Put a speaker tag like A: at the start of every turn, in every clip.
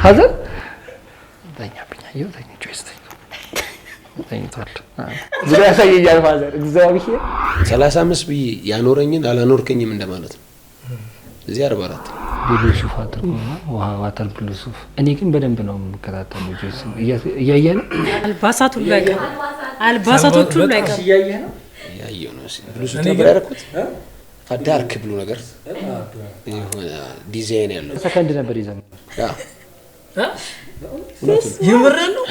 A: Father ተኛብኝ፣ አየሁ፣ ተኛ፣ ጆይስ ተኝቷል ብሎ ያሳየኛል father። እግዚአብሔር።
B: 35 ብዬ ያኖረኝን አላኖርከኝም እንደማለት ነው። እዚህ 44።
A: Blue ሱፍ አድርጎና ውሃ water blue ሱፍ። እኔ ግን በደንብ ነው የምከታተለው። ጆይስ እያየ ነው።
C: አልባሳት ሁሉ አይቀርም። አልባሳቶቹ ሁሉ አይቀርም።
A: እያየ ነው።
B: ያየው ነው። Blue ሱፍ ነበር ያደረኩት። Dark blue ነገር የሆነ ዲዛይን ያለው።
A: ሰከንድ ነበር ይዘን።
B: Yeah።
D: የምርህን ነው?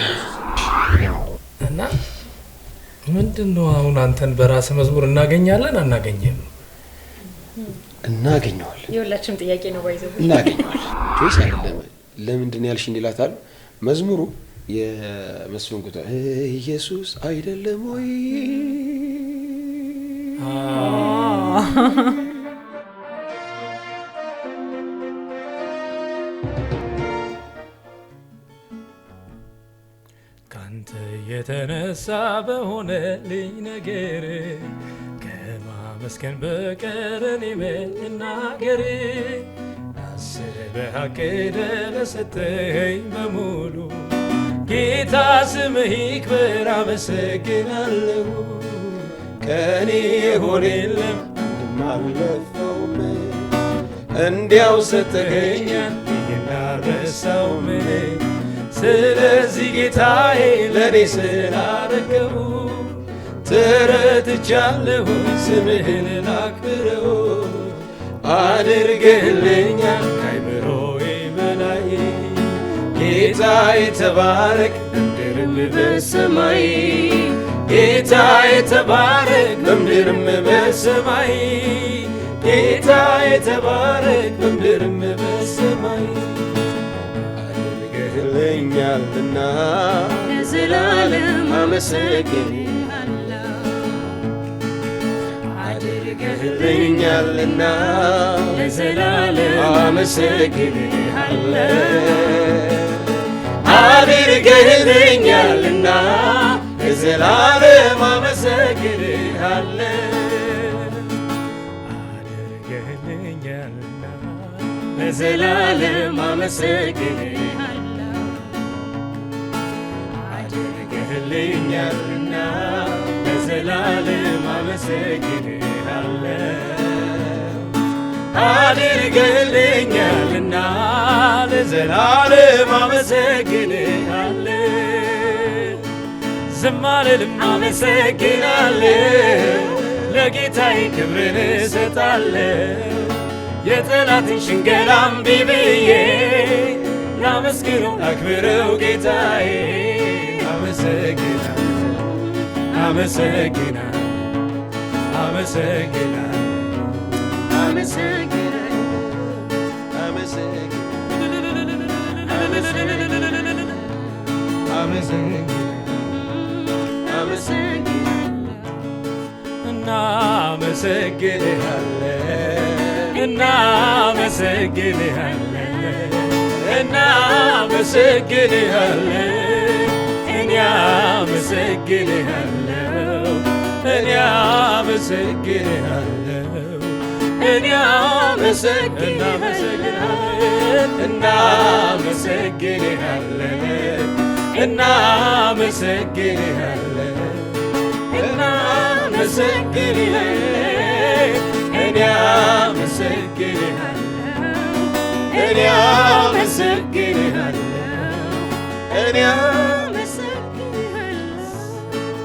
D: እና ምንድን ነው አሁን አንተን በራስህ መዝሙር እናገኛለን አናገኝም?
B: እናገኘዋለን።
C: የሁላችንም ጥያቄ ነው by the way።
B: እናገኘዋለን። ጆይስ አይደለም ለምንድን ነው ያልሽኝ ይላታል። መዝሙሩ የመስፍን ጉታ ኢየሱስ አይደለም ወይ?
D: ካንተ የተነሳ በሆነልኝ ነገር ከማመስገን በቀር እኔ ምን ልናገር? አስበህ አቅደህ ለሰጠኸኝ በሙሉ ጌታ ስምህ ይክበር፣ አመሰግናለሁ። ከእኔ የሆነ የለም፣
B: አንድም አልለፋውም፣ እንዲያው ሰጠኸኛል፣
D: ይህን አልረሳውም። ስለዚህ ጌታዬ ለእኔ ስላረገው ተረትቻለሁ፣ ስምህን ላክብረው። አድርገህልኛል ከአእምሮዬ በላይ፣ ጌታ የተባረክ በምድርም በሰማይ፣ ጌታ የተባረክ በምድርም በሰማይ፣ ጌታ የተባረክ በምድርም በሰማይ።
B: አድርገህልኛልና
C: ለዘላለም
B: አመሰግንሃለሁ። አድርገህልኛልና
C: ለዘላለም
B: አመሰግንሃለሁ። አድርገህልኛልና ለዘላለም አመሰግንሃለሁ።
D: አድርገህልኛልና
C: ለዘላለም አመሰግንሃለሁ።
D: አድርገህልኛልና ለዘላለም አመሰግንሃለሁ። አድርገህልኛልና ለዘላለም አመሰግንሃለሁ። ዝም አልልም፣ አመሰግናለሁ፣ ለጌታዬ ክብርን እሰጣለሁ። የጠላትን ሽንገላ እምቢ ብዬ ላመስግነው፣ ላክብረው ጌታዬ። አመሰግናለሁ፣ አመሰግናለሁ፣ አመሰግናለሁ፣
B: አመሰግናለሁ፣ አመሰግናለሁ፣ አመሰግናለሁ።
D: እናመሰግንሃለን፣ እናመሰግንሃለን፣ እናመሰግንሃለን። እኔ አመሰግንሃለሁ፣ እኔ አመሰግንሃለሁ፣ እኔ አመሰግንሃለን፣ እናመሰግንሃለን፣ እናመሰግንሃለን፣ እናመሰግንሃለን። እኔ አመሰግንሃለሁ፣ እኔ አመሰግንሃለሁ፣
B: እኔ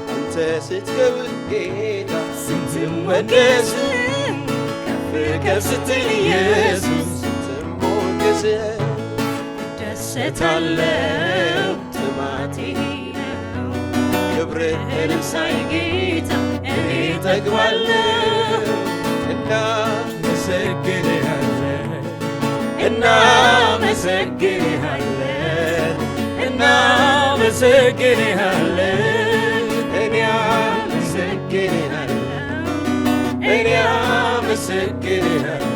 B: አንተ ስትከብር ጌታ ስትወደስ፣ ከፍ ከፍ ስትል ኢየሱስ ስትሞገስ
C: ደሰታለው፣ ጥማቴ ነው።
B: ክብርህንም
C: ሳይ ጌታ እኔ
B: እጠግባለሁ።
D: እናመሰግንሃለን፣ እናመሰግንሃለን፣ እናመሰግንሃለን።
B: እኔ አመሰግንሃለሁ፣ እኔ አመሰግንሃለሁ፣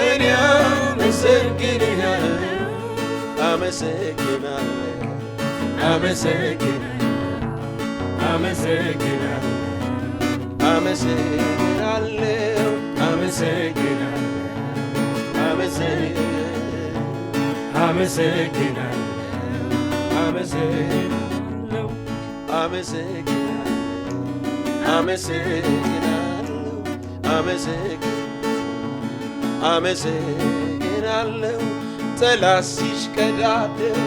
B: እኔ አመሰግንሃለሁ፣ አመሰግናለሁ፣
D: አመሰግናለሁ፣ አመሰግናለሁ፣
B: አመሰግናለሁ፣
D: አመሰግናለሁ፣
B: አመሰግናለሁ።
D: አመሰግናለሁ፣ አመሰግናለሁ፣
B: አመሰግናለሁ፣ አመሰግናለሁ፣ አመሰግናለሁ። ጠላት ሲሽቀዳደም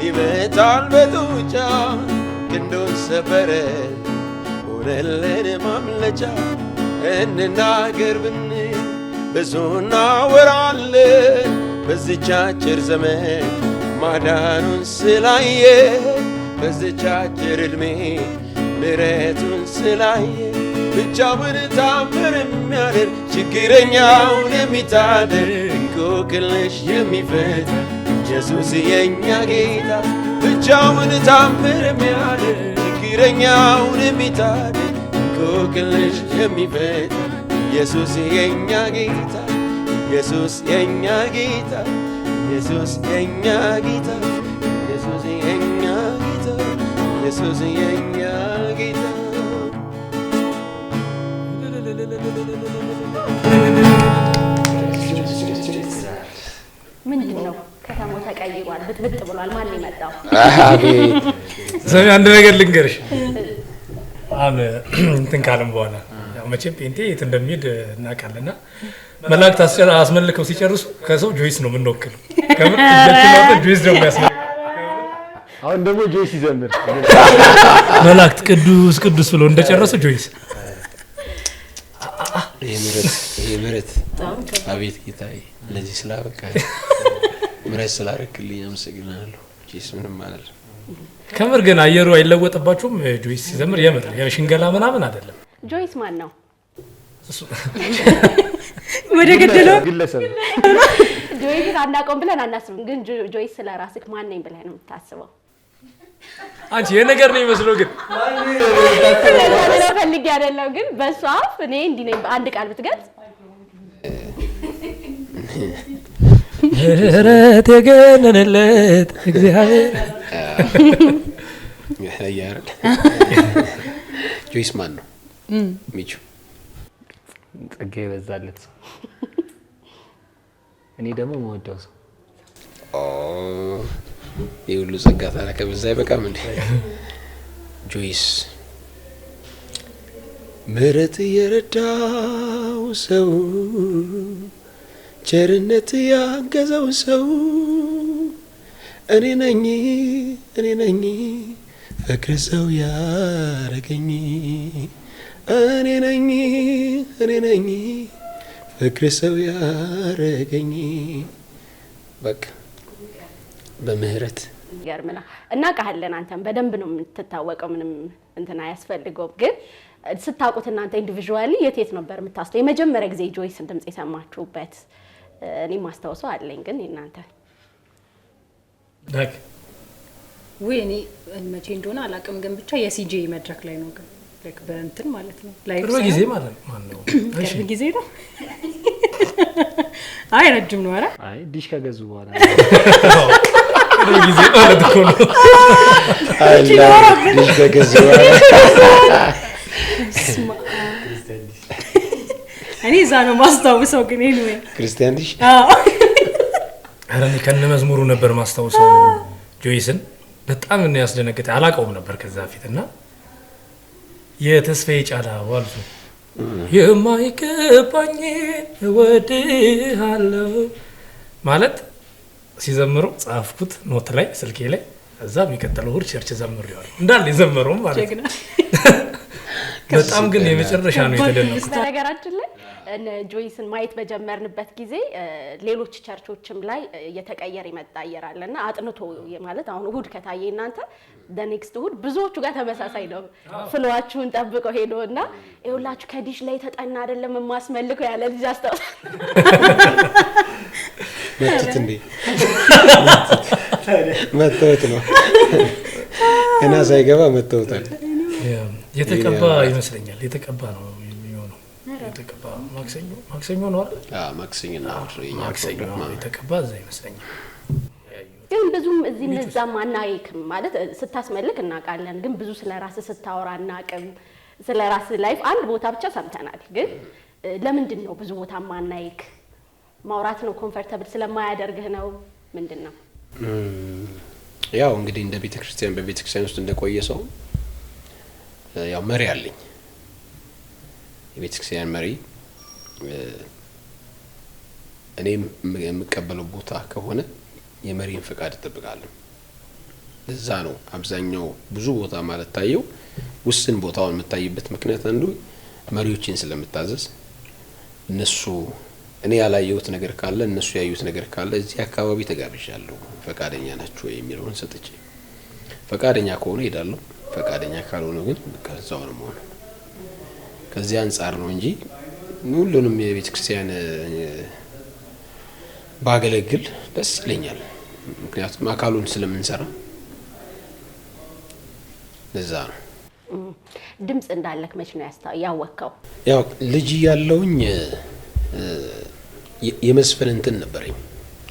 B: ይመታል በጡጫ፣ ክንዱን ሰበረ ሆነልን ማምለጫ። እንናገር ብንል ብዙ እናወራለን፣ በዚች አጭር ዘመን ማዳኑን ስላየ፣ በዚች አጭር ዕድሜ ምሕረቱን ስላየ። ብቻውን ታምር የሚያደርግ፣ ችግረኛውን የሚታደግ፣ እንቆቅልሽ የሚፈታ ኢየሱስ የኛ ጌታ። ብቻውን ታምር የሚያደርግ፣ ችግረኛውን የሚታደግ፣ እንቆቅልሽ የሚፈታ ኢየሱስ የኛ ጌታ። ኢየሱስ የኛ ጌታ፣ ኢየሱስ የኛ ጌታ፣ ኢየሱስ የኛ ጌታ፣ ኢየሱስ የኛ ጌታ።
E: ምንድን ነው? ከተማው ተቀይሯል፣ ብጥብጥ ብሏል። ማን የመጣው?
B: አቤት!
D: ሰሚ፣ አንድ ነገር ልንገርሽ። አሁን እንትን ካለም በኋላ ያው መቼም ጴንጤ የት እንደሚሄድ እናውቃለንና መላእክት አስመልከው ሲጨርሱ ከሰው ጆይስ ነው የምንወክለው። ከምር እጃችን አውጥተን ጆይስ ነው የሚያስመልከው።
F: አሁን ደግሞ ጆይስ ይዘምር።
D: መላእክት ቅዱስ ቅዱስ ብለው እንደጨረሱ ጆይስ።
B: ይሄ ምሕረት፣ ይሄ ምሕረት፣ አቤት ጌታዬ፣ ለዚህ ስላበቃ፣ ምሕረት ስላደረክልኝ አመሰግናለሁ። ጂስ ምንም አላለም።
D: ከምር ግን አየሩ አይለወጥባችሁም? ጆይስ ሲዘምር የምር የሽንገላ ምናምን አይደለም።
E: ጆይስ ማን ነው?
D: እሱ
C: ወደ ገደለው።
F: ግለሰብ።
E: ጆይስን አናውቀውም ብለን አናስብም። ግን ጆይስ ስለ ራስህ ማን ነኝ ብለህ ነው የምታስበው?
D: አንቺ የነገር ነው የሚመስለው ግን።
E: ለዛ ፈልጌ አይደለም፣ ግን በእሱ አፍ እኔ እንዲህ ነኝ በአንድ ቃል ብትገልጽ?
D: ምህረት የገነነለት እግዚአብሔር።
B: ያረል ጆይስ ማን ነው ሚቹ?
A: ጸጋ የበዛለት ሰው፣ እኔ ደግሞ መወደው ሰው።
B: ኦ፣ ይህ ሁሉ ጸጋ ታዲያ ከበዛ አይበቃም እንዴ? ጆይስ ምሕረት የረዳው ሰው፣ ቸርነት ያገዘው ሰው እኔ ነኝ፣ እኔ ነኝ። ፍቅር ሰው ያረገኝ እኔ ነኝ፣ እኔ ነኝ። ፍቅር ሰው ያረገኝ በቃ በምህረት።
E: ይገርም ነው። እናውቃለን፣ አንተም በደንብ ነው የምትታወቀው። ምንም እንትን አያስፈልገውም። ግን ስታውቁት እናንተ individually የት የት ነበር የምታስተው? የመጀመሪያ ጊዜ ጆይስን ድምጽ የሰማችሁበት? እኔ ማስታውሰው አለኝ፣ ግን የእናንተ?
D: ዳግ።
C: ውይ፣ እኔ መቼ እንደሆነ አላውቅም፣ ግን ብቻ የሲጄ መድረክ ላይ ነው። ግን like በእንትን ማለት ነው live
D: ቅርብ
C: ሳይሆን
D: ጊዜ ማለት ነው። ማን ነው? እሺ።
C: ቅርብ ጊዜ ነው። አይ ረጅም ነው። ኧረ።
A: አይ ዲሽ ከገዙ በኋላ።
D: ቅርብ ጊዜ ማለት እኮ ነው።
B: ልጅ ከገዙ።
C: ስማ፣ እኔ እዛ ነው ማስታውሰው። ግን anyway
B: ክርስቲያን ዲሽ።
C: አዎ።
D: ኧረ እኔ ከነ መዝሙሩ ነበር ማስታውሰው ጆይስን። በጣም ነው ያስደነገጠ። አላውቀውም ነበር ከዛ በፊት። እና የተስፋዬ ጫላ ዋልሱ የማይገባኝ እወድሃለሁ ማለት ሲዘምሩ ጻፍኩት note ላይ ስልኬ ላይ። እዛ የሚቀጥለው እሑድ church ዘምሬዋለሁ እንዳለ የዘመረውም ማለት ነው።
C: ጀግና።
D: በጣም ግን የመጨረሻ ነው የተደነቁት።
E: በነገራችን ላይ እነ ጆይስን ማየት በጀመርንበት ጊዜ ሌሎች church ኦችም ላይ እየተቀየረ የመጣ አየር አለ። እና አጥንቶ ማለት አሁን እሁድ ከታየ እናንተ next እሁድ ብዙዎቹ ጋር ተመሳሳይ ነው። Flow ዋችሁን ጠብቀው ሄዶ እና ይኸውላችሁ ከዲሽ ላይ የተጠና አይደለም የማስመልከው ያለ ልጅ አስታውሳለሁ።
B: መቱት እንዴ? መተውት ነው፣ ገና ሳይገባ መተውታል።
D: የተቀባ ይመስለኛል። የተቀባ ነው የሚሆነው። የተቀባ ማክሰኞ፣ ማክሰኞ ነው አይደል?
B: አዎ፣ ማክሰኞና እሑድ ነው የኛ
D: ማክሰኞ
B: ፕሮግራም።
D: ነው የተቀባ እዛ ይመስለኛል።
E: ግን ብዙም እዚህም እዛም አናይክም። ማለት ስታስመልክ እናውቃለን፣ ግን ብዙ ስለ ራስህ ስታወራ አናውቅም። ስለ ራስህ life አንድ ቦታ ብቻ ሰምተናል። ግን ለምንድን ነው ብዙ ቦታ ማናይክ? ማውራት ነው comfortable ስለማያደርግህ ነው? ምንድን ነው?
B: ያው እንግዲህ እንደ ቤተክርስቲያን በቤተክርስቲያን ውስጥ እንደቆየ ሰው ያው መሪ አለኝ። የቤተክርስቲያን መሪ እኔም የምቀበለው ቦታ ከሆነ የመሪን ፍቃድ እጠብቃለሁ። ለዛ ነው አብዛኛው ብዙ ቦታ ማለት ታየው ውስን ቦታውን የምታይበት ምክንያት አንዱ መሪዎችን ስለምታዘዝ፣ እነሱ እኔ ያላየሁት ነገር ካለ፣ እነሱ ያዩት ነገር ካለ፣ እዚህ አካባቢ ተጋብዣለሁ ፈቃደኛ ናቸው የሚለውን ሰጥቼ ፈቃደኛ ከሆነ ሄዳለሁ፣ ፈቃደኛ ካልሆነ ግን በቃ እዛው ነው የምሆነው። ከዚህ አንጻር ነው እንጂ ሁሉንም የቤተ ክርስቲያን ባገለግል ደስ ይለኛል። ምክንያቱም አካሉን ስለምንሰራ ለዛ ነው።
E: ድምጽ እንዳለክ መች ነው ያወቅከው?
B: ያው ልጅ ያለውኝ የመዝፈን እንትን ነበረኝ፣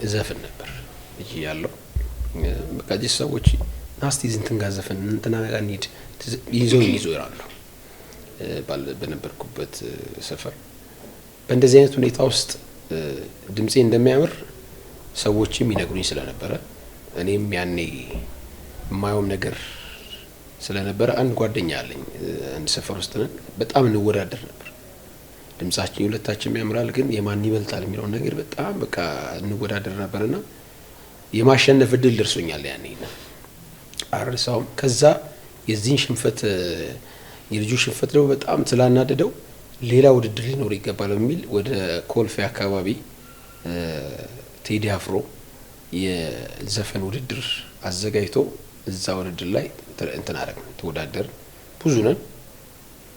B: እዘፍን ነበር ልጅ ያለው። በቃ እዚህ ሰዎች ናስቲ እንትን ጋር ዘፈን፣ እንትና ጋር እንሂድ ይዘውኝ ይዞራሉ። በነበርኩበት ሰፈር በእንደዚህ አይነት ሁኔታ ውስጥ ድምፄ እንደሚያምር ሰዎችም ይነግሩኝ ስለነበረ፣ እኔም ያኔ የማየውም ነገር ስለነበረ፣ አንድ ጓደኛ አለኝ፣ አንድ ሰፈር ውስጥ ነን፣ በጣም እንወዳደር ነበር። ድምጻችን የሁለታችን ያምራል፣ ግን የማን ይበልጣል የሚለውን ነገር በጣም በቃ እንወዳደር ነበርና የማሸነፍ እድል ደርሶኛል ያኔ አርሳውም። ከዛ የዚህን ሽንፈት፣ የልጁ ሽንፈት ደግሞ በጣም ስላናደደው ሌላ ውድድር ሊኖር ይገባል በሚል ወደ ኮልፌ አካባቢ ቴዲ አፍሮ የዘፈን ውድድር አዘጋጅቶ እዛ ውድድር ላይ እንትን አደረግን፣ ተወዳደርን። ብዙ ነን።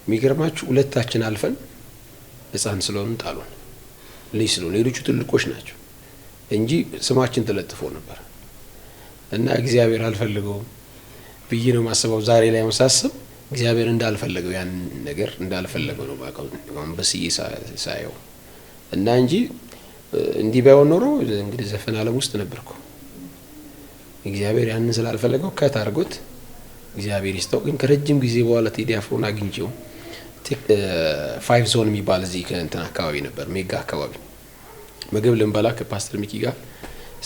B: የሚገርማችሁ ሁለታችን አልፈን ህፃን ስለሆንን ጣሉን። ልጅ ስለሆኑ፣ ሌሎቹ ትልቆች ናቸው እንጂ ስማችን ተለጥፎ ነበር። እና እግዚአብሔር አልፈልገውም ብዬ ነው የማስበው። ዛሬ ላይ ሳስብ እግዚአብሔር እንዳልፈለገው፣ ያን ነገር እንዳልፈለገው ነው ባውቀው በስዬ ሳየው እና እንጂ እንዲህ ባይሆን ኖሮ እንግዲህ ዘፈን ዓለም ውስጥ ነበርኩ። እግዚአብሔር ያንን ስላልፈለገው cut አድርጎት እግዚአብሔር ይስጠው። ግን ከረጅም ጊዜ በኋላ ቴዲ አፍሮን አግኝቼው Five Zone የሚባል እዚህ ከእንትን አካባቢ ነበር፣ ሜጋ አካባቢ፣ ምግብ ልንበላ ከፓስተር ሚኪ ጋር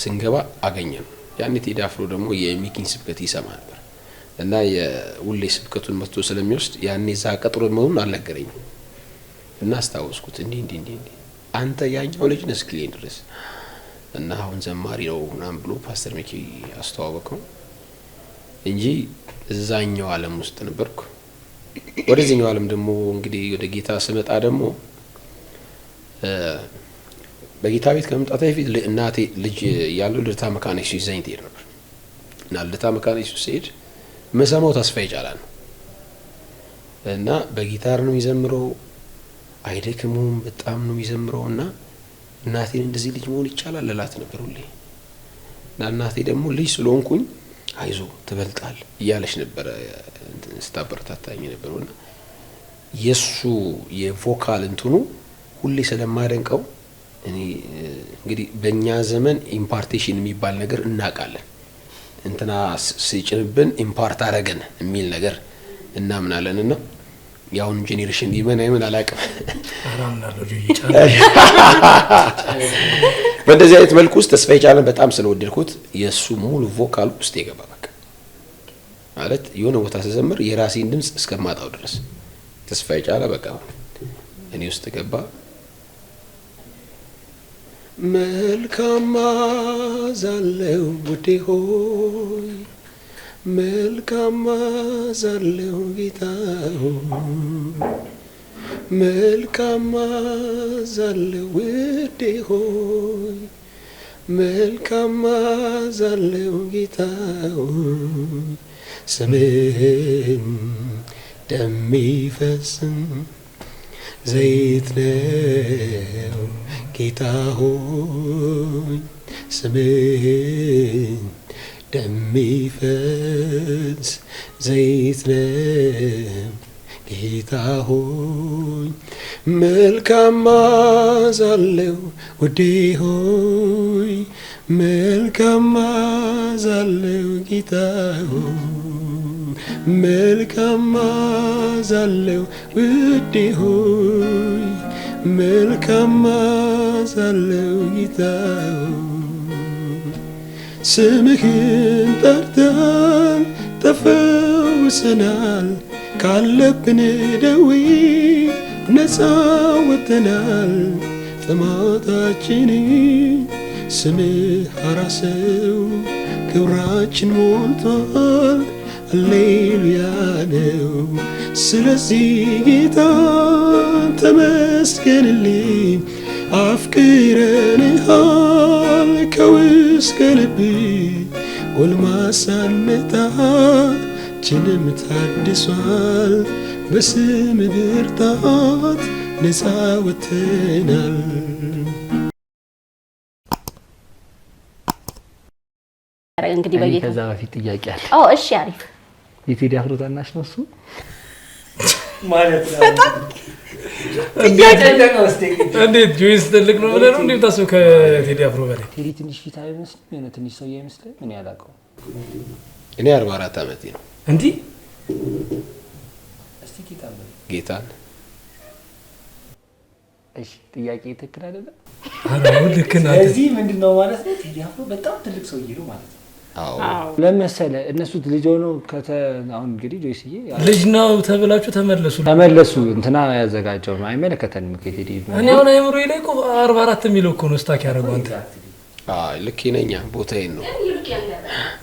B: ስንገባ አገኘነው። ያኔ ቴዲ አፍሮ ደግሞ የሚኪን ስብከት ይሰማ ነበር እና የሁሌ ስብከቱን መጥቶ ስለሚወስድ ያኔ እዛ ቀጥሮ መሆኑን አልነገረኝም። እና አስታወስኩት፣ እንዲህ እንዲህ እንዲህ እንዲህ አንተ ያኛው ልጅ ነህ እስኪለኝ ድረስ፣ እና አሁን ዘማሪ ነው ምናምን ብሎ ፓስተር ሚኪ አስተዋወቀው እንጂ እዛኛው ዓለም ውስጥ ነበርኩ። ወደዚህኛው ዓለም ደግሞ እንግዲህ ወደ ጌታ ስመጣ ደግሞ በጌታ ቤት ከመምጣቴ በፊት እናቴ ልጅ ያለው ልደታ መካነ ኢየሱስ ይዛኝ ትሄድ ነበር። እና ልደታ መካነ ኢየሱስ ስሄድ መሰማው ተስፋዬ ጫላ ነው እና በጊታር ነው የሚዘምረው፣ አይደክመውም፣ በጣም ነው የሚዘምረው። እና እናቴን እንደዚህ ልጅ መሆን ይቻላል እላት ነበር ሁሌ። እና እናቴ ደግሞ ልጅ ስለሆንኩኝ አይዞ ትበልጣል እያለች ነበረ ስታበረታታኝ ነበረው። እና የእሱ የ vocal እንትኑ ሁሌ ስለማደንቀው፣ እኔ እንግዲህ በእኛ ዘመን impartation የሚባል ነገር እናውቃለን። እንትና ሲጭንብን impart አረገን የሚል ነገር እናምናለን። እና የአሁኑ generation ይመን አይመን አላውቅም።
D: አራምናለሁ።
B: በእንደዚህ አይነት መልኩ ውስጥ ተስፋዬ ጫላን በጣም ስለወደድኩት የእሱ ሙሉ vocal ውስጥ የገባ፣ በቃ ማለት የሆነ ቦታ ስዘምር የራሴን ድምፅ እስከማጣው ድረስ ተስፋዬ ጫላ በቃ እኔ ውስጥ ገባ። መልካም መዓዛ አለው ውዴ ሆይ፣ መልካም መዓዛ አለው ጌታ ሆይ፣ መልካም መዓዛ አለው ውዴ ሆይ፣ መልካም መዓዛ አለው ጌታ ሆይ፣ ስምህም ደሚፈስም ዘይት ነው ጌታ ሆይ፣ ስምህን ደሚፈስ ዘይት ነው ጌታ ሆይ፣ መልካም መዓዛ አለው ውዴ ሆይ፣ መልካም መዓዛ አለው ጌታ ሆይ፣ መልካም መዓዛ አለው ውዴ ሆይ፣ መልካም መዓዛ አለው ጌታ ሆይ። ስምህን ጠርተን ተፈውሰናል። ካለብን ደዌ ነፃ ወጥተናል። ጥማታችን ስምህ አራሰው፣ ክብራችን ሞልቷል። ሃሌሉያ ነው። ስለዚህ ጌታ ተመስገንልኝ፣ አፍቅረንሃል ከውስጥ ከልብ። ጎልማሳነታችንም ታድሷል፣ በስም ብርታት ነፃ ወጥተናል።
E: እንግዲህ
A: እኔ
E: በጌታ
A: ከዛ በፊት ጥያቄ አለ።
E: ኦ እሺ፣ አሪፍ።
A: የቴዲ አፍሮ ታናሽ ነው እሱ?
F: ማለት ነው።
D: እንዴት ጆይስ ትልቅ ነው ብለህ ነው እንዴ የምታስበው ከቴዲ አፍሮ በላይ?
A: ቴዲ ትንሽ ፊት አይመስልም? የሆነ ትንሽ ሰውዬ አይመስልም? እኔ አላውቀውም።
B: እኔ 44 ዓመቴ ነው።
D: እንዲህ
A: እስቲ ጌታን በል።
B: ጌታን።
A: እሺ፣ ጥያቄ ትክክል አይደለም?
D: ኧረ አሁን ልክ ነህ አንተ።
F: ስለዚህ ምንድን ነው ማለት ነው? ቴዲ አፍሮ በጣም ትልቅ ሰውዬ ነው ማለት ነው።
B: አዎ።
A: ለመሰለ እነሱ ልጅ ሆነው አሁን እንግዲህ ጆይስዬ
D: ልጅ ነው ተብላችሁ ተመለሱ።
A: ተመለሱ። እንትና ያዘጋጀው ነው፣ አይመለከተንም። ከቴዲ
D: እኔ አሁን አይምሮዬ ላይ እኮ 44 የሚለው እኮ ነው stuck ያደረገው አንተ።
B: አይ ልክ ነኛ፣ ቦታዬን ነው።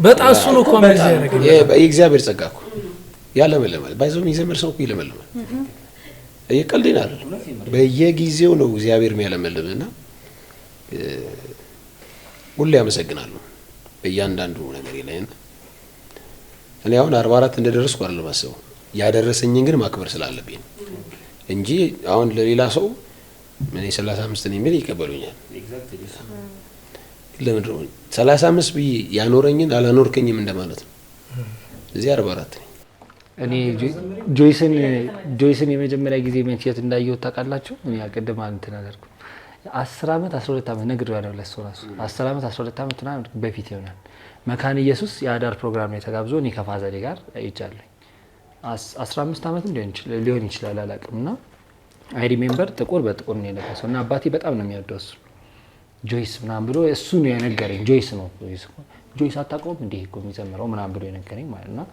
D: በጣም እሱ ነው እኮ እንደዚህ ያደረገኝ።
B: የእግዚአብሔር ጸጋ እኮ ያለመለማል። ባይዘው የሚዘምር ሰው እኮ ይለመልማል። እየቀልድን አይደለም። በየጊዜው ነው እግዚአብሔር የሚያለመልምና ሁሌ አመሰግናለሁ በእያንዳንዱ ነገር ላይ። እና እኔ አሁን 44 እንደደረስኩ አይደለም አስበው፣ ያደረሰኝን ግን ማክበር ስላለብኝ ነው እንጂ አሁን ለሌላ ሰው እኔ 35 ነኝ የሚል ይቀበሉኛል። ለምንድን ነው 35 ብዬ ያኖረኝን አላኖርከኝም እንደማለት ነው። እዚህ 44 ነኝ።
A: እኔ ጆይስን የመጀመሪያ ጊዜ መቼ የት እንዳየሁት ታውቃላችሁ? እኔ ቅድም እንትን አላልኩም። 10 ዓመት 12 ዓመት ነግሬዋለሁ ለእሱ ራሱ፣ 10 ዓመት 12 ዓመት ምናምን በፊት ይሆናል። መካነ ኢየሱስ የአዳር ፕሮግራም ላይ ተጋብዞ እኔ ከፋዘሬ ጋር ሄጃለሁ። 15 ዓመትም ሊሆን ይችላል አላውቅም። እና I remember ጥቁር በጥቁር ነው የለበሰው እና አባቴ በጣም ነው የሚወደው እሱ፣ ጆይስ ምናምን ብሎ እሱ ነው የነገረኝ። ጆይስ ነው፣ ጆይስ አታውቀውም እንዴ እኮ የሚዘምረው ምናምን ብሎ የነገረኝ ማለት ነው።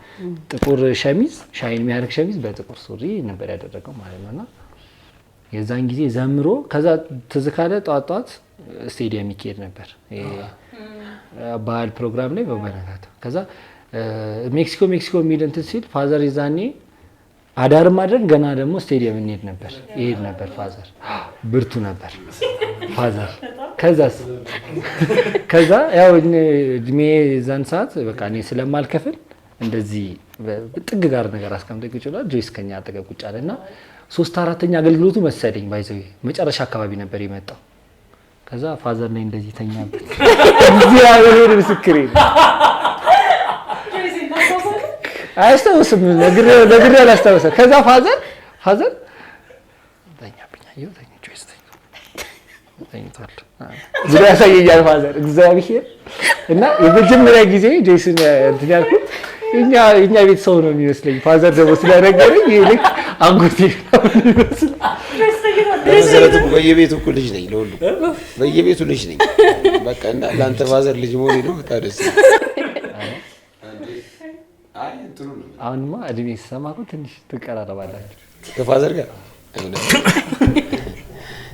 A: ጥቁር ሸሚዝ፣ shine የሚያደርግ ሸሚዝ በጥቁር ሱሪ ነበር ያደረገው ማለት ነው። እና የዛን ጊዜ ዘምሮ ከዛ ትዝ ካለ ጠዋት ጠዋት ስቴዲየም ይካሄድ ነበር ባህል ፕሮግራም ላይ በበነጋታው። ከዛ ሜክሲኮ ሜክሲኮ የሚል እንትን ሲል father የዛኔ አዳር ማድረግ ገና ደግሞ ስቴዲየም እንሄድ ነበር ይሄድ ነበር father፣ ብርቱ ነበር father። ከዛስ ከዛ ያው እድሜ የዛን ሰዓት በቃ እኔ ስለማልከፍል እንደዚህ ጥግ ጋር ነገር አስቀምጦ ቁጭ ብሏል። ጆይስ ከኛ አጠገብ ቁጭ አለ እና ሶስት አራተኛ አገልግሎቱ መሰለኝ by the way መጨረሻ አካባቢ ነበር የመጣው። ከዛ father ላይ እንደዚህ ተኛበት። እግዚአብሔር ምስክሬ ነው። አያስታውስም፣ ነግሬው አላስታውስም። ከዛ father ተኛብኝ፣ አየሁ፣ ተኛ፣ ጆይስ ተኝቷል ብሎ ያሳየኛል father፣ እግዚአብሔር። እና የመጀመሪያ ጊዜ ጆይስን እንትን ያልኩት የኛ ቤት ሰው ነው የሚመስለኝ። Father ደግሞ ስለነገረኝ ይሄ ልክ አጎቴ ነው የሚመስል።
B: በመሰረቱ በየቤቱ እኮ ልጅ ነኝ፣ ለሁሉ በየቤቱ ልጅ ነኝ። በቃ እና ለአንተ father ልጅ መሆኔ ነው በጣም ደስ ይላል። አይ እንትኑ ነው።
A: አሁንማ እድሜ ሲሰማ እኮ ትንሽ ትቀራረባላችሁ።
B: ከ father ጋር እውነት።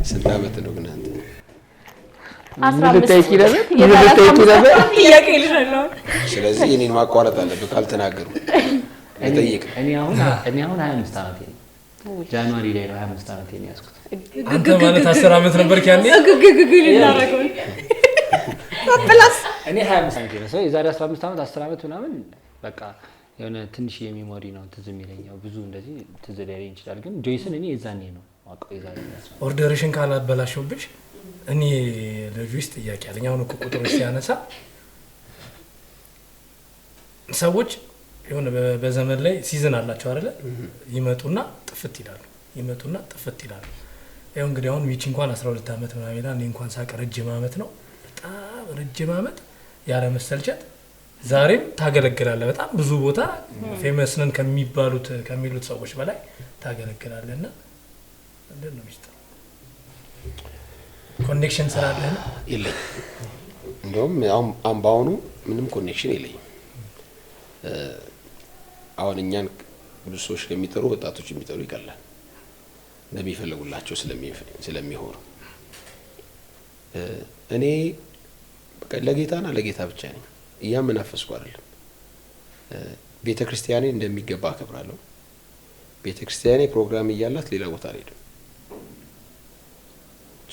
B: ስንት ዓመት ነው ግን አንተ?
E: አስራ
A: ምን
E: አምስት
A: ልጠይቂ ነበር? ምን ልጠይቂ ነበር?
C: ጥያቄ ልሻለሁ።
B: ስለዚህ እኔን ማቋረጥ አለብህ ካልተናገሩ መጠየቅ።
A: እኔ አሁን 25 ዓመቴ ነው። January ላይ ነው 25 ዓመቴ ነው ያዝኩት።
D: አንተ ማለት 10 ዓመት ነበርክ ያኔ?
C: ግግግግ ልናደርገው plus
A: እኔ 25 ዓመቴ ነው። ሰው የዛሬ 15 ዓመት 10 ዓመት ምናምን በቃ የሆነ ትንሽ የ memory ነው ትዝ የሚለኝ። ያው ብዙ እንደዚህ ትዝ ላይለኝ ይችላል። ግን ጆይስን እኔ የዛኔ ነው የማውቀው፣ የዛኔ ነው።
D: Order ሽን ካላበላሸውብሽ እኔ ለጆይስ ጥያቄ አለኝ። አሁን እኮ ቁጥሮች ሲያነሳ ሰዎች የሆነ በዘመን ላይ season አላቸው አይደለ? ይመጡና ጥፍት ይላሉ፣ ይመጡና ጥፍት ይላሉ። ያው እንግዲህ አሁን ሚቺ እንኳን 12 ዓመት ምናምን ይላል። እኔ እንኳን ሳቅ ረጅም ዓመት ነው፣ በጣም ረጅም ዓመት ያለ መሰልቸት ዛሬም ታገለግላለህ። በጣም ብዙ ቦታ famous ነን ከሚባሉት ከሚሉት ሰዎች በላይ ታገለግላለህ። እና ምንድን ነው ሚስጥሩ? Connection ስላለህ ነው?
B: የለኝ። እንደውም አሁን በአሁኑ ምንም connection የለኝም። አሁን እኛን ብዙ ሰዎች ከሚጠሩ ወጣቶች የሚጠሩ ይቀላል፣ እንደሚፈልጉላቸው ስለሚሆኑ። እኔ በቃ ለጌታና ለጌታ ብቻ ነኝ። እያመናፈስኩ አይደለም። ቤተ ክርስቲያኔ እንደሚገባ አከብራለሁ። ቤተ ክርስቲያኔ ፕሮግራም እያላት ሌላ ቦታ አልሄድም።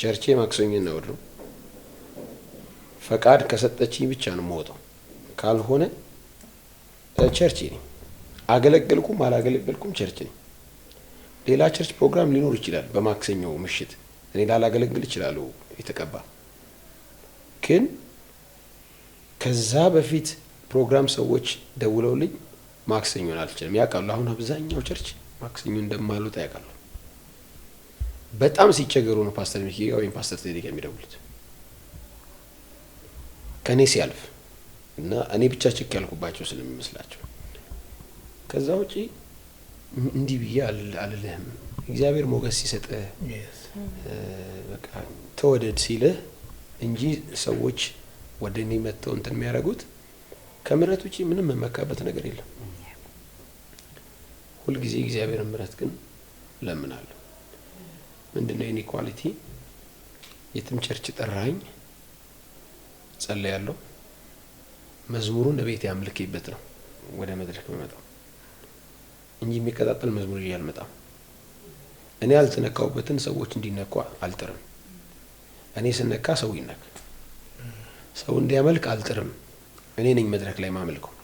B: ቸርቼ ማክሰኞና እሁድ ነው። ፈቃድ ከሰጠችኝ ብቻ ነው የምወጣው። ካልሆነ church ነኝ። አገለገልኩም አላገለገልኩም church ነኝ። ሌላ church ፕሮግራም ሊኖር ይችላል። በማክሰኞ ምሽት እኔ ላላገለግል እችላለሁ የተቀባ ግን ከዛ በፊት ፕሮግራም ሰዎች ደውለውልኝ ማክሰኞን አልችልም ያውቃሉ። አሁን አብዛኛው church ማክሰኞ እንደማልወጣ ያውቃሉ። በጣም ሲቸገሩ ነው ፓስተር ሚኪ ጋር ወይም ፓስተር ቴዲ ጋር የሚደውሉት ከኔ ሲያልፍ እና እኔ ብቻ ችክ ያልኩባቸው ስለሚመስላቸው። ከዛ ውጪ እንዲህ ብዬ አልልህም። እግዚአብሔር ሞገስ ሲሰጥህ በቃ ተወደድ ሲልህ እንጂ ሰዎች ወደ እኔ መጥተው እንትን የሚያደርጉት ከምሕረት ውጪ ምንም የምመካበት ነገር የለም። ሁልጊዜ እግዚአብሔር ምሕረት ግን እለምናለሁ። ምንድነው የኔ quality? የትም church ጠራኝ ጸልያለሁ። መዝሙሩን ለቤት ያምልኬበት ነው ወደ መድረክ የምመጣው እንጂ የሚቀጣጠል መዝሙር ይዤ አልመጣም። እኔ ያልተነካሁበትን ሰዎች እንዲነኩ አልጥርም። እኔ ስነካ ሰው ይነካ። ሰው እንዲያመልክ አልጥርም። እኔ ነኝ መድረክ ላይ ማመልከው።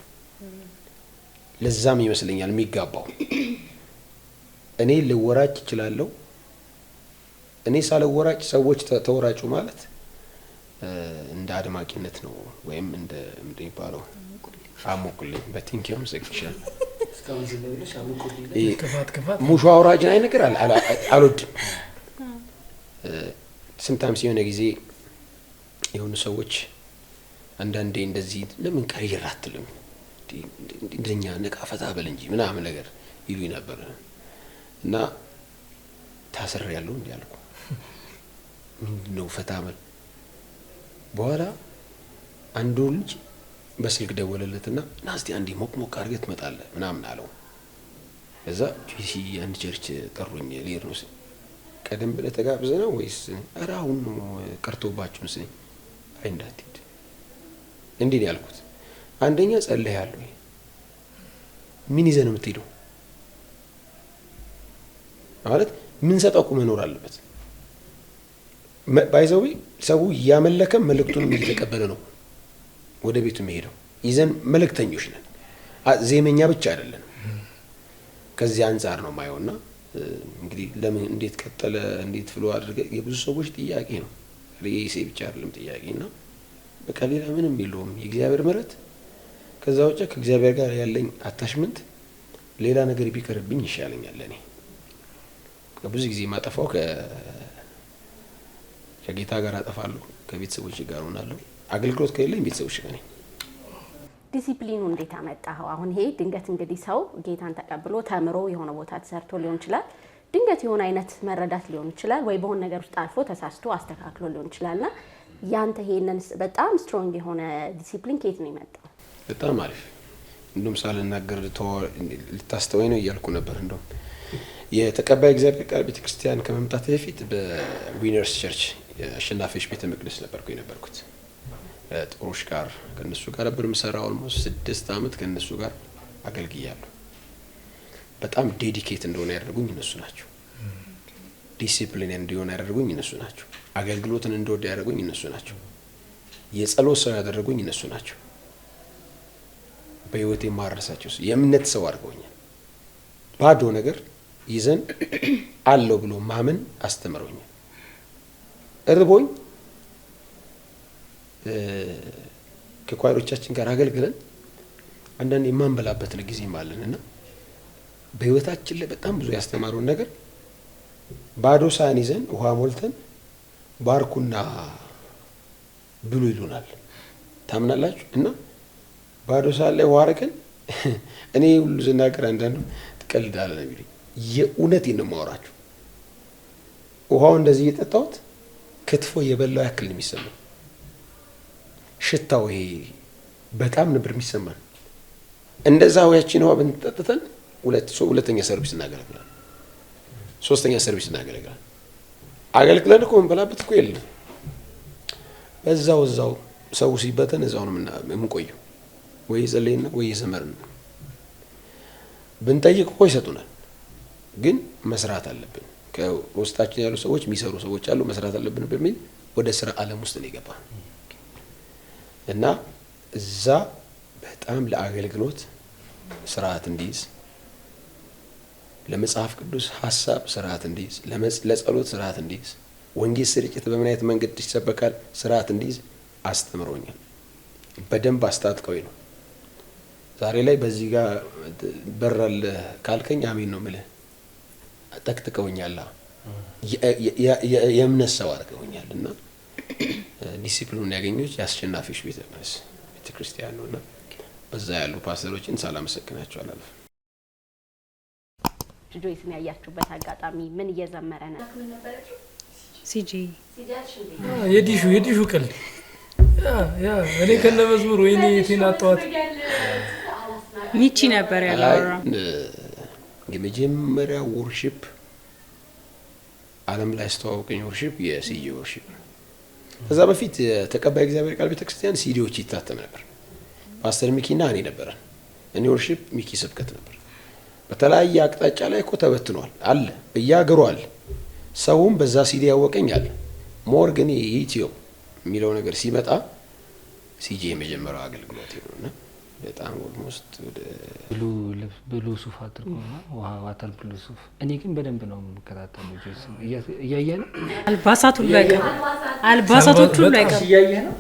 B: ለዛም ይመስለኛል የሚጋባው። እኔ ልወራጭ እችላለሁ። እኔ ሳልወራጭ ሰዎች ተወራጩ ማለት እንደ አድማቂነት ነው ወይም እንደ ምንድን የሚባለው አሞቁልኝ በቲንኪውም ዘግቻለሁ። ሙሾ አውራጅን አይ ነገር አልወድም። ስምታምስ የሆነ ጊዜ የሆኑ ሰዎች አንዳንዴ እንደዚህ ለምን ቀይር አትልም እንደኛ ነቃ ፈታ በል እንጂ ምናምን ነገር ይሉኝ ነበር። እና ታስሬያለሁ እንዴ አልኩ። ምንድነው ፈታ በል? በኋላ አንዱ ልጅ በስልክ ደወለለትና ና እስቲ አንዴ ሞቅ ሞቅ አድርገህ ትመጣለህ ምናምን አለው። ከዛ ጆሲ አንድ church ጠሩኝ ልሄድ ነው ስል ቀደም ብለህ ተጋብዘህ ነው ወይስ? ኧረ አሁን ነው ቀርቶባችሁ ስል አይ እንዳትሄድ እንዲህ ነው ያልኩት። አንደኛ ጸልያለሁ። ምን ይዘህ ነው የምትሄደው? ማለት ምን ሰጠው እኮ መኖር አለበት። ባይዘው ሰው እያመለከ መልእክቱን እየተቀበለ ነው ወደ ቤቱ የሚሄደው። ይዘን መልእክተኞች ነን፣ ዜመኛ ብቻ አይደለንም። ከዚህ አንፃር ነው ማየውና እንግዲህ ለምን እንዴት ቀጠለ እንዴት ፍሎ አድርገ የብዙ ሰዎች ጥያቄ ነው። የኢሴ ብቻ አይደለም ጥያቄና በቃ ሌላ ምንም የለውም የእግዚአብሔር ምሕረት። ከዛ ውጪ ከእግዚአብሔር ጋር ያለኝ attachment ሌላ ነገር ቢቀርብኝ ይሻለኛል ለኔ። ብዙ ጊዜ ማጠፋው ከጌታ ጋር አጠፋለሁ፣ ከቤተሰቦቼ ጋር ሆናለሁ። አገልግሎት ከሌለኝ ቤተሰቦቼ ጋር ነኝ።
E: ዲሲፕሊኑ እንዴት አመጣኸው? አሁን ይሄ ድንገት እንግዲህ ሰው ጌታን ተቀብሎ ተምሮ የሆነ ቦታ ተሰርቶ ሊሆን ይችላል። ድንገት የሆነ አይነት መረዳት ሊሆን ይችላል፣ ወይ በሆነ ነገር ውስጥ አልፎ ተሳስቶ አስተካክሎ ሊሆን ይችላልና ያንተ ይሄንን በጣም strong የሆነ ዲሲፕሊን ከየት ነው የመጣው?
B: በጣም አሪፍ። እንደውም ሳልናገር ልታስተወኝ ነው እያልኩ ነበር። እንደውም የተቀባይ እግዚአብሔር ቃል ቤተክርስቲያን ከመምጣት በፊት በ Winners Church የአሸናፊዎች ቤተ መቅደስ ነበርኩ የነበርኩት። ጥቁሮች ጋር ከነሱ ጋር ነበር የምሰራው። almost 6 ዓመት ከነሱ ጋር አገልግያለሁ። በጣም dedicate እንደሆነ ያደረጉኝ እነሱ ናቸው። ዲሲፕሊን እንዲሆን ያደረጉኝ እነሱ ናቸው። አገልግሎትን እንደወደ ያደረጉኝ እነሱ ናቸው። የጸሎት ሰው ያደረጉኝ እነሱ ናቸው። በህይወቴ የማረሳቸው የእምነት ሰው አድርገውኛል። ባዶ ነገር ይዘን አለው ብሎ ማመን አስተምረውኛል። እርቦኝ ከኳይሮቻችን ጋር አገልግለን አንዳንድ የማንበላበት ጊዜም አለንና በህይወታችን ላይ በጣም ብዙ ያስተማሩን ነገር ባዶ ሳህን ይዘን ውሃ ሞልተን ባርኩና ብሉ ይሉናል። ታምናላችሁ? እና ባዶ ሳህን ላይ ውሃ አድርገን እኔ ሁሉ ስናገር አንዳንዱ ትቀልዳለህ ነው የሚሉኝ። የእውነቴን ነው የማወራችሁ። ውሃው እንደዚህ እየጠጣሁት ክትፎ የበላው ያክል ነው የሚሰማው። ሽታው ይሄ በጣም ነበር የሚሰማን። እንደዛ ያቺን ውሃ ብንጠጥተን ሁለተኛ service እናገለግላለን፣ ሶስተኛ service እናገለግላለን። አገልግለን እኮ የምንበላበት እኮ የለም። በዛው እዛው ሰው ሲበተን እዛው ነው የምንቆየው። ወይ የጸለይን ነው ወይ የዘመርን ነው። ብንጠይቅ እኮ ይሰጡናል። ግን መስራት አለብን። ከውስጣችን ያሉ ሰዎች የሚሰሩ ሰዎች አሉ፣ መስራት አለብን በሚል ወደ ስራ ዓለም ውስጥ ነው የገባ እና እዛ በጣም ለአገልግሎት ስርዓት እንዲይዝ፣ ለመጽሐፍ ቅዱስ ሀሳብ ስርዓት እንዲይዝ፣ ለጸሎት ስርዓት እንዲይዝ፣ ወንጌል ስርጭት በምን አይነት መንገድ ይሰበካል ስርዓት እንዲይዝ አስተምሮኛል። በደንብ አስታጥቀውኝ ነው። ዛሬ ላይ በዚህ ጋር በር አለ ካልከኝ አሜን ነው የምልህ። ጠቅጥቀውኛል፣ የእምነት ሰው አድርገውኛል። እና ዲሲፕሊኑን ያገኙት የአስሸናፊዎች ቤተ ክርስቲያን ነው እና በዛ ያሉ ፓስተሮችን ሳላመሰግናቸው አላልፍም።
E: ጆይስን ያያችሁበት አጋጣሚ ምን እየዘመረ ነው?
C: ሲጂ።
D: የዲሹ ቀልድ yeah እኔ ከነ መዝሙር ወይኔ የቴን አጠዋት።
C: ሚቺ ነበር ያላወራ።
B: የመጀመሪያ worship ዓለም ላይ ያስተዋወቀኝ worship የሲጂ worship ነው። ከዛ በፊት ተቀባይ እግዚአብሔር ቃል ቤተክርስቲያን ሲዲዎች ይታተም ነበር። ፓስተር ሚኪና እኔ ነበረን። እኔ worship፣ ሚኪ ስብከት ነበር። በተለያየ አቅጣጫ ላይ እኮ ተበትኗል አለ፣ በየሀገሩ አለ። ሰውም በዛ ሲዲ ያወቀኝ አለ። More ግን የኢትዮ የሚለው ነገር ሲመጣ ሲጂ የመጀመሪያው አገልግሎት ነው እና በጣም almost ወደ
A: Blue ልብስ፣ blue ሱፍ አድርጎ ውሃ water blue ሱፍ። እኔ ግን በደንብ ነው የምከታተለው። ጆይስ እያየ ነው።
C: አልባሳቱ ሁሉ አይቀርም። አልባሳቶቹ ሁሉ አይቀርም።
F: እያየህ ነው።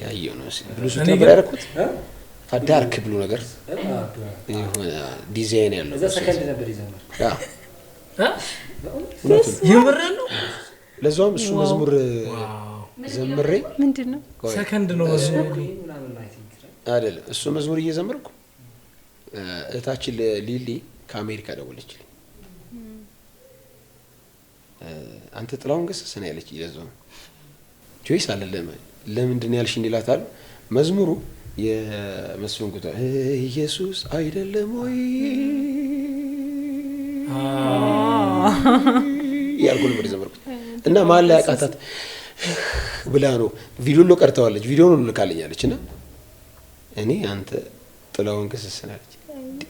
B: ያየው ነው። Blue ሱፍ ነበር ያደረኩት። Dark blue ነገር የሆነ ዲዛይን ያለው።
F: እዛ ሰከንድ ነበር የዘመርኩት።
B: Yeah፣ እውነቱን።
D: የምርህን ነው?
B: ለዛውም እሱ መዝሙር ዘምሬ
C: ምንድን ነው?
B: ቆይ፣
D: ሰከንድ ነው መዝሙሩ።
F: ምናምን I think
B: አይደለም፣ እሱ መዝሙር እየዘመርኩ እህታችን ሊሊ ከአሜሪካ ደወለችልኝ። አንተ ጥላሁን ገሰሰ ነው ያለች። ለዛውም ጆይስ አለ። ለምንድን ነው ያልሽኝ ይላታል። መዝሙሩ የመስፍን ጉታ ኢየሱስ አይደለም ወይ ያልኩ ነበር የዘመርኩት እና መሀል ላይ አቃታት ብላ ነው ቪዲዮ ሁሉ ቀርተዋለች። ቪዲዮ ሁሉ ልካልኛለች እና እኔ አንተ ጥላሁን ገሰሰ ነው ያለች።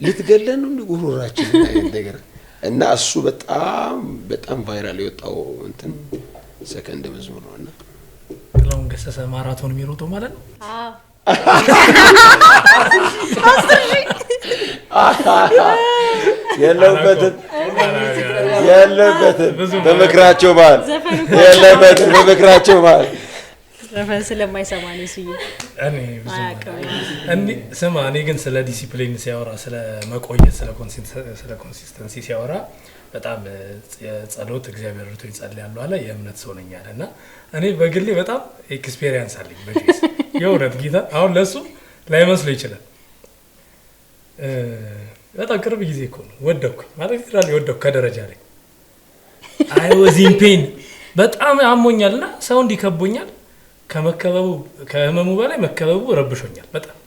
B: ልትገለን ነው እንደ ጉሮሯችን አይነት ነገር እና እሱ በጣም በጣም viral የወጣው እንትን ሰከንድ መዝሙር ነው እና
D: ጥላሁን ገሰሰ ማራቶን የሚሮጠው ማለት ነው።
B: የለበትም፣ የለበትም፣ በምክራቸው መሀል የለበትም፣ በምክራቸው መሀል።
C: ዘፈን ስለማይሰማ ነው ስዬ።
D: እኔ ብዙ
C: አያውቅም።
D: እኔ ስማ፣ እኔ ግን ስለ ዲሲፕሊን ሲያወራ፣ ስለ መቆየት፣ ስለ consistency ሲያወራ በጣም የጸሎት እግዚአብሔር ረድቶኝ ጸልያለሁ አለ። የእምነት ሰው ነኝ አለ እና እኔ በግሌ በጣም experience አለኝ በጆይስ። የእውነት ጌታ አሁን ለእሱ ላይመስለው ይችላል። በጣም ቅርብ ጊዜ እኮ ነው ወደኩኝ ማለት literally ወደኩ ከደረጃ ላይ። I was in pain፣ በጣም አሞኛል እና ሰው እንዲከቦኛል ከመከበቡ ከህመሙ በላይ መከበቡ ረብሾኛል በጣም።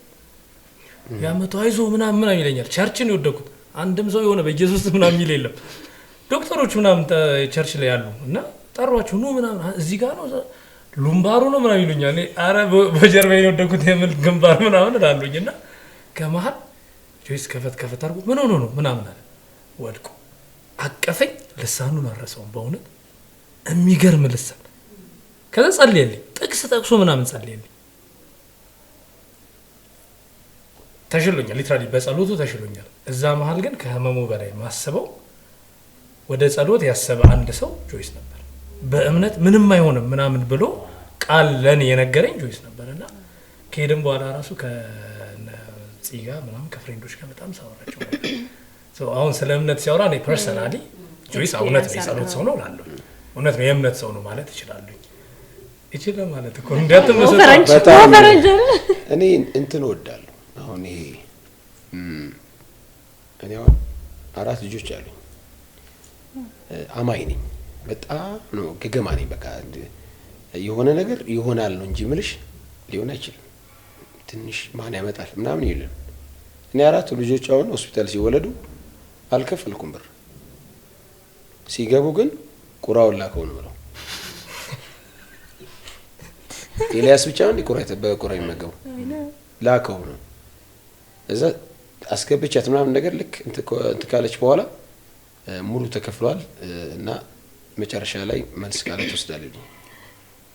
D: ያመቶ አይዞ ምናምን ምናምን ይለኛል። Church ን የወደኩት አንድም ሰው የሆነ በኢየሱስ ምናምን የሚል የለም። ዶክተሮች ምናምን church ላይ ያሉ እና ጠሯቸው፣ ኑ ምናምን እዚህ ጋር ነው lumbar ኡ ነው ምናምን ይሉኛል። እኔ ኧረ በጀርባዬ የወደኩት የምል ግንባር ምናምን እላለሁኝ እና ከመሀል ጆይስ ከፈት ከፈት አድርጎ ምን ሆኖ ነው ምናምን አለ። ወድቆ አቀፈኝ። ልሳኑን አረሰውም፣ በእውነት የሚገርም ልሳን። ከዛ ጸልየልኝ፣ ጥቅስ ጠቅሶ ምናምን ጸልየልኝ ተሽሎኛል። Literally በጸሎቱ ተሽሎኛል። እዛ መሀል ግን ከህመሙ በላይ ማስበው ወደ ጸሎት ያሰበ አንድ ሰው ጆይስ ነበር። በእምነት ምንም አይሆንም ምናምን ብሎ ቃል ለእኔ የነገረኝ ጆይስ ነበር እና ከሄድም በኋላ ራሱ ከነ ፂ ጋር ምናምን ከ friend ኦች ጋር በጣም ሳወራቸው ነበር። So አሁን ስለ እምነት ሲያወራ እኔ personally ጆይስ እውነት ነው የጸሎት ሰው ነው እላለሁ። እውነት ነው የእምነት ሰው ነው ማለት እችላለሁ። ይችላል ማለት እኮ እንዳትመሰጥ።
E: ፈረንጅ
B: በጣም
E: ፈረንጅ።
B: እኔ እንትን እወዳለሁ። አሁን ይሄ እኔ አሁን አራት ልጆች አሉኝ። አማኝ ነኝ። በጣም ነው ገገማ ነኝ። በቃ የሆነ ነገር ይሆናል ነው እንጂ ምልሽ ሊሆን አይችልም። ትንሽ ማን ያመጣል ምናምን ይሉን። እኔ አራቱ ልጆች አሁን ሆስፒታል ሲወለዱ አልከፈልኩም ብር፣ ሲገቡ ግን ቁራውን ላከው ነው ብለው ኤልያስ ብቻ ነው ቁራ በቁራ የሚመገቡ ላከው ነው። እዛ አስገብቻት ምናምን ነገር ልክ እንትን ካለች በኋላ ሙሉ ተከፍሏል እና መጨረሻ ላይ መልስ ካለ ትወስዳለች።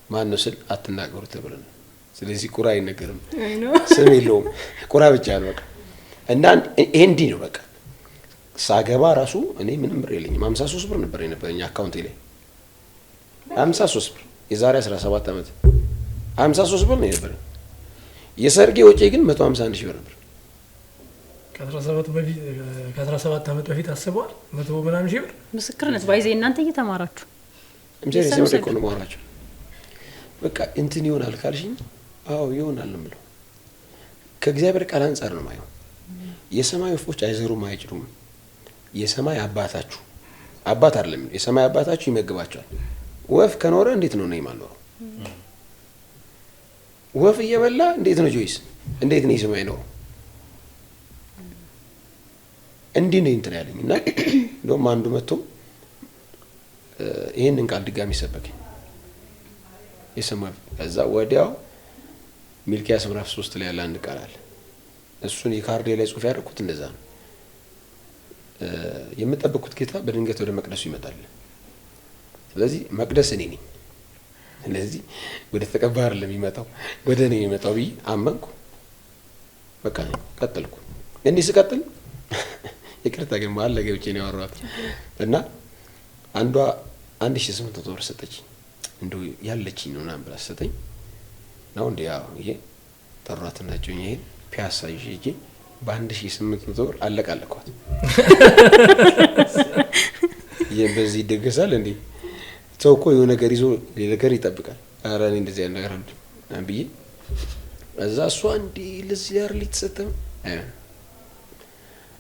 B: ማን ነው ስል አትናገሩ ተብለን፣ ስለዚህ ቁራ አይነገርም፣ ስም የለውም፣ ቁራ ብቻ ነው በቃ። እና ይሄ እንዲህ ነው በቃ። ሳገባ ራሱ እኔ ምንም ብር የለኝም። 53 ብር ነበር የነበረኝ አካውንቴ ላይ 53 ብር፣ የዛሬ 17 ዓመት 53 ብር ነው የነበረኝ። የሰርጌ ወጪ ግን 151 ሺህ ብር ነበር።
D: ከ17 ዓመት በፊት አስበዋል 100 ምናምን ሺህ ብር።
C: ምስክርነት ባይዜ እናንተ እየተማራችሁ
B: ምሳሌ እኮ ነው የማወራቸው። በቃ እንትን ይሆናል ካልሽኝ አዎ ይሆናል ነው የምለው። ከእግዚአብሔር ቃል አንጻር ነው የማየው። የሰማይ ወፎች አይዘሩም አይጭዱም፣ የሰማይ አባታችሁ አባት አይደለም የሰማይ አባታችሁ ይመግባቸዋል። ወፍ ከኖረ እንዴት ነው እኔ የማልኖረው? ወፍ እየበላ እንዴት ነው ጆይስ እንዴት ነው የሰማይ ኖረው? እንዲህ ነው እንትን ያለኝ። እና እንደውም አንዱ መጥቶ ይሄንን ቃል ድጋሚ ሰበከኝ። የሰማይ ከዛ ወዲያው ሚልኪያስ ምዕራፍ 3 ላይ ያለ አንድ ቃል አለ። እሱን የካርዴ ላይ ጽሁፍ ያደረኩት እንደዛ ነው። የምጠብቁት ጌታ በድንገት ወደ መቅደሱ ይመጣል። ስለዚህ መቅደስ እኔ ነኝ። ስለዚህ ወደ ተቀባ አይደለም የሚመጣው ወደ እኔ የሚመጣው ብዬ አመንኩ። በቃ ቀጠልኩ። እንዲህ ስቀጥል ይቅርታ ግን መሀል ላይ ገብቼ ነው ያወራኋት እና አንዷ 1800 ብር ሰጠችኝ። እንደው ያለችኝ ነው ምናምን ብላ ሰጠኝ ነው እንዴ? ያው ይሄ ጠሯትና ጮኛ ይሄን ፒያሳ ይዤ ሂጄ በ1800 ብር አለቃለኳት። በዚህ ይደገሳል እንዴ? ሰው እኮ የሆነ ነገር ይዞ ሌላ ነገር ይጠብቃል። ኧረ እኔ እንደዚህ አይነት ነገር አልወድም ምናምን ብዬ እዛ እሷ እንዲህ ለዚህ አይደል የተሰጠው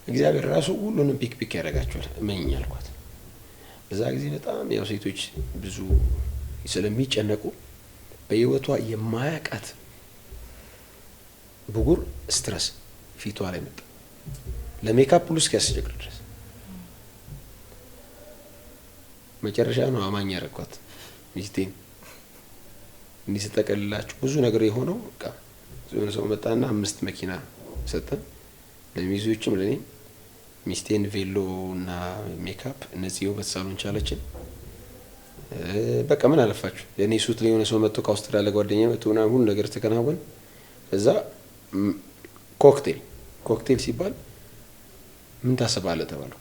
B: እግዚአብሔር ራሱ ሁሉንም pick pick ያደርጋቸዋል እመኚኝ አልኳት። በዛ ጊዜ በጣም ያው ሴቶች ብዙ ስለሚጨነቁ በህይወቷ የማያውቃት ብጉር stress ፊቷ ላይ መጣ። ለሜካፕ ሁሉ እስኪያስቸግር ድረስ መጨረሻ ነው አማኝ ያደረኳት ሚስቴን። እንዲህ ስጠቀልላችሁ ብዙ ነገር የሆነው በቃ የሆነ ሰው መጣና 5 መኪና ሰጠን ለሚዜዎችም ለኔ። ሚስቴን ቬሎ እና ሜካፕ እነዚህ የውበት ሳሎን ቻለችን። በቃ ምን አለፋችሁ ለኔ suit ላይ የሆነ ሰው መጥቶ ከአውስትራሊያ ጓደኛዬ መጥቶ ምናምን ሁሉ ነገር ተከናወነ። ከዛ ኮክቴል ሲባል ምን ታስባለህ ተባልኩ።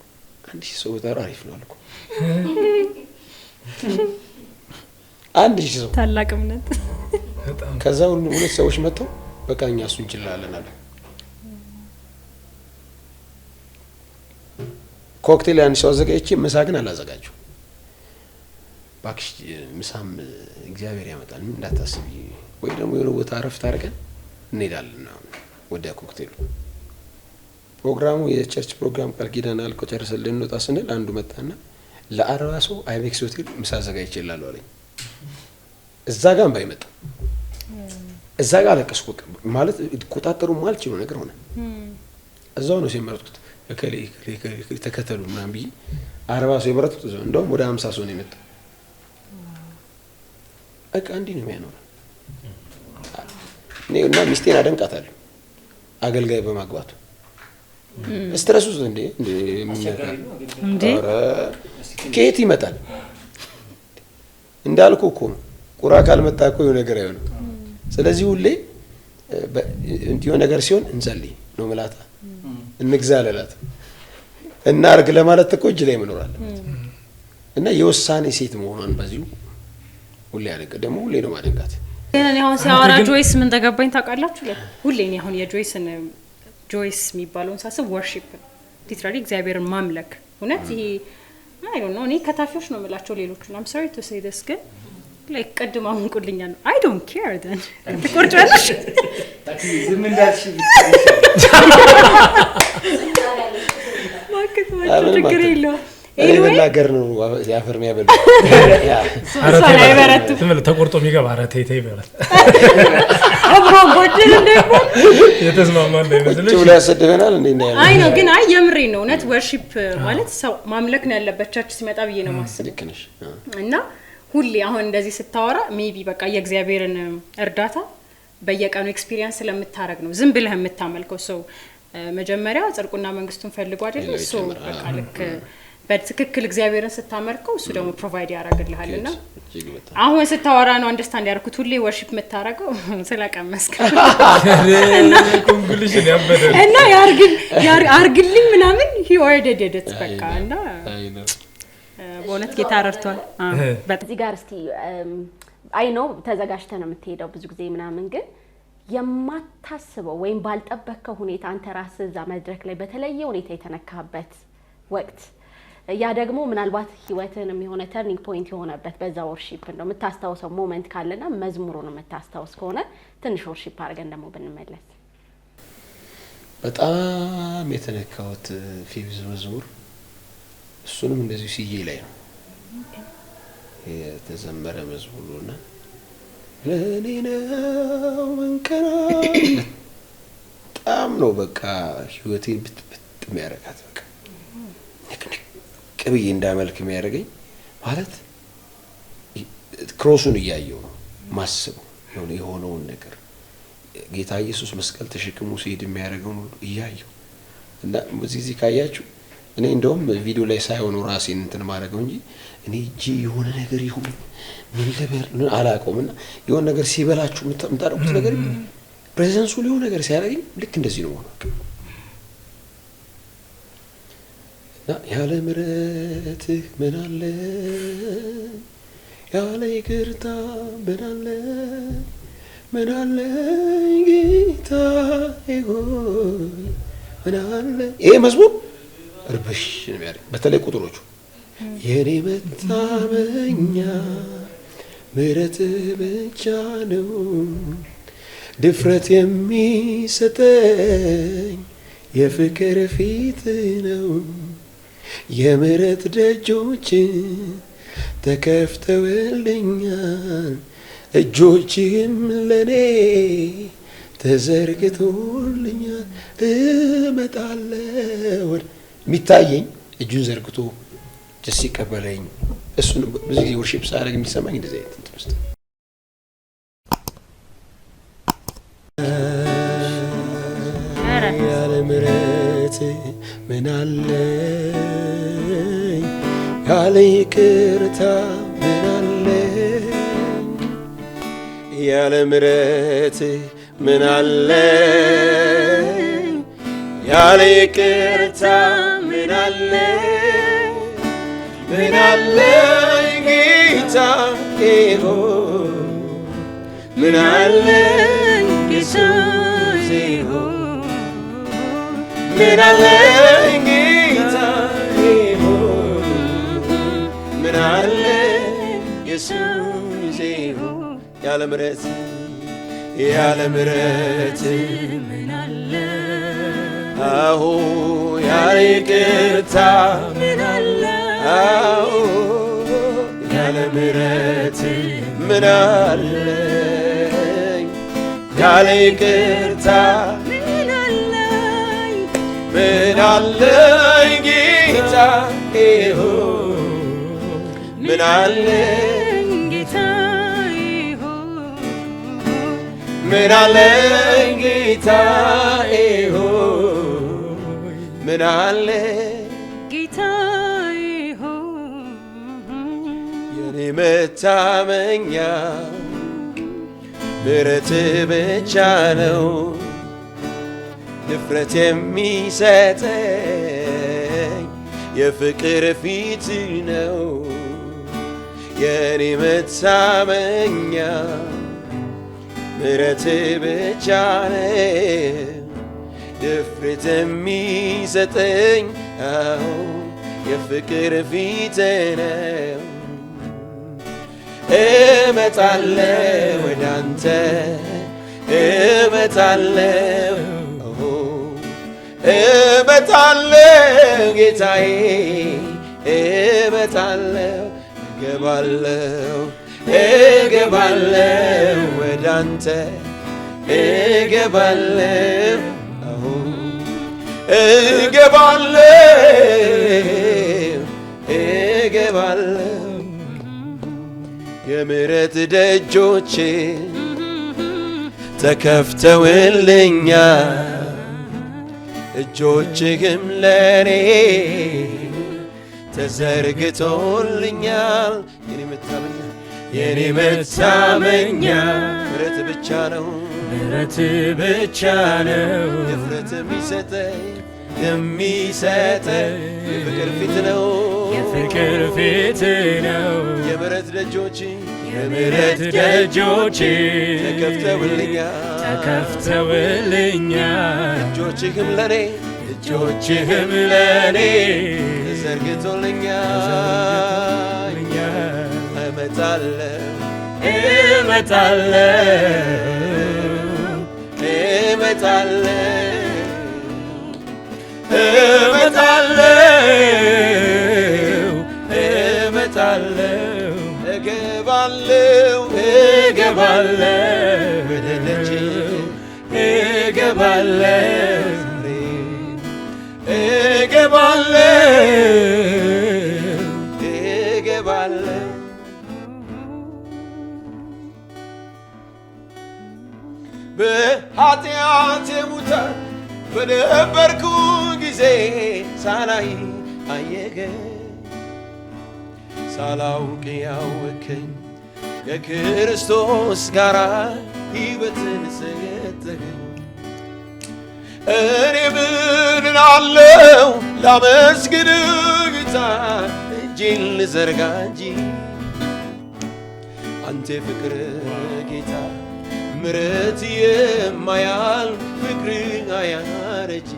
B: 1000 ሰው በጣም አሪፍ ነው አልኩ። 1000 ሰው
C: ታላቅ እምነት።
B: ከዛ ሁሉ ሁለት ሰዎች መጥተው በቃ እኛ እሱን እንችላለን አሉ። ኮክቴል አንድ ሰው አዘጋጅቼ ምሳ ግን አላዘጋጀሁም። እባክሽ ምሳም እግዚአብሔር ያመጣል ምን እንዳታስቢ፣ ወይ ደግሞ የሆነ ቦታ እረፍት አድርገን እንሄዳለን ወደ ኮክቴሉ። ፕሮግራሙ የ church ፕሮግራም ቃል ኪዳን አልቆ ጨርሰን ልንወጣ ስንል አንዱ መጣና ለ40 ሰው አይቤክስ ሆቴል ምሳ አዘጋጅቼልሃለሁ አለኝ። እዛ ጋር ባይመጣ እዛ ጋር አለቀስኩ። በቃ ማለት ሊቆጣጠሩ ማልችለው ነገር ሆነ። እዛው ነው የመረጥኩት። እከሌ እከሌ እከሌ ተከተሉ ምናምን ብዬ 40 ሰው የመረጥኩት እዛው። እንደውም ወደ 50 ሰው ነው የመጣው። በቃ እንዲህ ነው የሚያኖረው። እኔ እና ሚስቴን አደንቃታለሁ አገልጋይ በማግባቱ። stress ውስጥ እንዴ እንዴ ከየት ይመጣል? እንዳልኩ እኮ ነው ቁራ ካልመጣ እኮ የሆነ ነገር አይሆንም። ስለዚህ ሁሌ የሆነ ነገር ሲሆን እንጸልይ ነው ምላታ፣ እንግዛ ለላት እናርግ ለማለት እኮ እጅ ላይ መኖር አለበት። እና የውሳኔ ሴት መሆኗን በዚሁ ሁሌ አደንቅ ደግሞ ሁሌ ነው ማደንቃት።
C: ግን እኔ አሁን ሲያወራ ጆይስ ምን ተገባኝ ታውቃላችሁ? ሁሌ እኔ አሁን የጆይስን ጆይስ የሚባለውን ሳስብ worship literally እግዚአብሔርን ማምለክ እውነት ይሄ I don't know እኔ ከታፊዎች ነው የምላቸው ሌሎቹን I'm sorry to say this ግን like ቅድም አሁን ቁልኛል I don't care then ትቆርጫለሽ
F: ዝም እንዳልሽ
C: ማከት ችግር የለውም።
B: እኔ መናገር ነው ያፈር የሚያበሉ
D: ተቆርጦ የሚገባ ኧረ ተይ ተይ ይበላል።
C: አብሮ ጎደል እንዳይባል።
D: የተስማማ እንዳይመስልሽ።
B: ቁጭ ብሎ ያሰድበናል እንዴ ነው?
C: አይ ነው ግን አይ የምሬ ነው። እውነት worship ማለት ሰው ማምለክ ነው ያለበት church ሲመጣ ብዬ ነው ማስበው።
B: ልክ ነሽ።
C: እና ሁሌ አሁን እንደዚህ ስታወራ maybe በቃ የእግዚአብሔርን እርዳታ በየቀኑ experience ስለምታረግ ነው ዝም ብለህ የምታመልከው። ሰው መጀመሪያ ጽድቁና መንግስቱን ፈልጎ አይደለ?
B: ሌላው
C: so
B: ይጨምራል።
C: በቃ ልክ በትክክል እግዚአብሔርን ስታመልከው እሱ ደግሞ provide ያደርግልሃል። እና
B: እጅግ በጣም።
C: አሁን ስታወራ ነው understand ያደረኩት። ሁሌ worship የምታረገው ስለቀመስክ
D: Conclusion ያበደ ነው።
C: እና አርግልኝ ምናምን he already did it በቃ። እና በእውነት ጌታ ረድቷል። በጣም።
E: እዚህ ጋር እስቲ I know ተዘጋጅተህ ነው የምትሄደው ብዙ ጊዜ ምናምን፣ ግን የማታስበው ወይም ባልጠበቅከው ሁኔታ አንተ ራስህ እዛ መድረክ ላይ በተለየ ሁኔታ የተነካበት ወቅት፣ ያ ደግሞ ምናልባት ህይወትህንም የሆነ turning point የሆነበት በዛ worship እንደው የምታስታውሰው moment ካለና መዝሙሩን የምታስታውስ ከሆነ ትንሽ worship አድርገን ደግሞ ብንመለስ።
B: በጣም የተነካሁት ፌብዝ መዝሙር እሱንም እንደዚሁ ስዬ ላይ ነው የተዘመረ መዝሙር ነው። እና ለእኔ ነው መንከራ በጣም ነው በቃ ህይወቴን ብጥብጥ የሚያደርጋት፣ በቃ ንቅንቅ ብዬ እንዳመልክ የሚያደርገኝ። ማለት cross ኡን እያየው ነው ማስበው፣ የሆነ የሆነውን ነገር፣ ጌታ ኢየሱስ መስቀል ተሸክሞ ሲሄድ የሚያደርገውን ሁሉ እያየው። እና በዚህ ጊዜ ካያችሁ እኔ እንደውም ቪዲዮ ላይ ሳይሆኑ ራሴን እንትን ማድረገው እንጂ እኔ እጄ የሆነ ነገር ይሁን ምን ልበል ምን አላውቀውም። እና የሆነ ነገር ሲበላችሁ የምታደርጉት ነገር presence ኡ ሊሆን ነገር ሲያደርገኝ ልክ እንደዚህ ነው ሆነው። እና ያለ ምሕረትህ ምን አለ፣ ያለ ይቅርታ ምን አለ፣ ምን አለ ጌታ ሆይ ምን አለ። ይሄ መዝሙር እርብሽ ነው የሚያደርግ። በተለይ ቁጥሮቹ የኔ መታመኛ ምሕረትህ ብቻ ነው፣ ድፍረት የሚሰጠኝ የፍቅር ፊት ነው፣ የምሕረት ደጆች ተከፍተውልኛል፣ እጆችህም ለኔ ተዘርግቶልኛል፣ እመጣለሁ። የሚታየኝ እጁን ዘርግቶ ደስ ሲቀበለኝ እሱን ብዙ ጊዜ worship ሳደርግ የሚሰማኝ እንደዚህ አይነት እንትን ውስጥ። ያለ ምሕረት ምን አለኝ፣ ያለ ይቅርታ ምን አለኝ፣ ያለ ምሕረት ምን አለኝ፣ ያለ ይቅርታ ምን አለኝ፣ ምን አለኝ ጌታ ሆይ፣ ምን አለኝ ኢየሱስ ሆይ፣ ምን አለኝ ጌታ ሆይ፣ ምን አለኝ ኢየሱስ ሆይ። ያለ ምሕረት፣ ያለ ምሕረት አዎ፣ ያለ ይቅርታ አዎ፣ ያለ ምሕረት ምን አለኝ፣ ያለ ይቅርታ ምን አለኝ ጌታ ሆይ፣ ምን አለኝ፣ ምን አለኝ ጌታ ሆይ፣ ምን አለኝ። የኔ መታመኛ ምሕረት ብቻ ነው፣ ድፍረት የሚሰጠኝ የፍቅር ፊት ነው። የኔ መታመኛ ምሕረት ብቻ ነው፣ ድፍረት የሚሰጠኝ አዎ የፍቅር ፊት ነው። እመጣለሁ ወደ አንተ፣ እመጣለሁ፣ እመጣለሁ ጌታዬ፣ እመጣለሁ፣ እገባለሁ፣ እገባለሁ ወደ አንተ። እገባለሁ እገባለሁ እገባለሁ የምህረት ደጆቼ ተከፍተውልኛል እጆችህም ለኔ ተዘርግቶልኛል የኔ መታመኛ የኔ መታመኛ ምህረት ብቻ ነው
D: ምህረት ብቻ ነው
B: ድፍረት የሚሰጠኝ የሚሰጠኝ የፍቅር ፊት ነው
D: የፍቅር ፊት ነው
B: የምህረት ደጆች
D: የምህረት ደጆች
B: ተከፍተውልኛል
D: ተከፍተውልኛል
B: እጆችህም ለኔ
D: እጆችህም ለኔ
B: ተዘርግቶልኛል እመጣለሁ
D: እመጣለሁ
B: እመጣለሁ
D: እመጣለሁ እመጣለሁ
B: እገባለሁ
D: እገባለሁ
B: ወደ ደጅህ
D: እገባለሁ
B: ዛሬ እገባለሁ እገባለሁ በኃጢአቴ ሙታን በነበርኩ ጊዜ ሳላይ አየኸኝ ሳላውቅ ያወከኝ ከክርስቶስ ጋር ሕይወትን ሰጠኸኝ። እኔ ምን እላለሁ ላመስግን ጌታ እጄን ልዘርጋ እንጂ አንተ የፍቅር ጌታ ምሕረት የማያል ፍቅር አያረጅ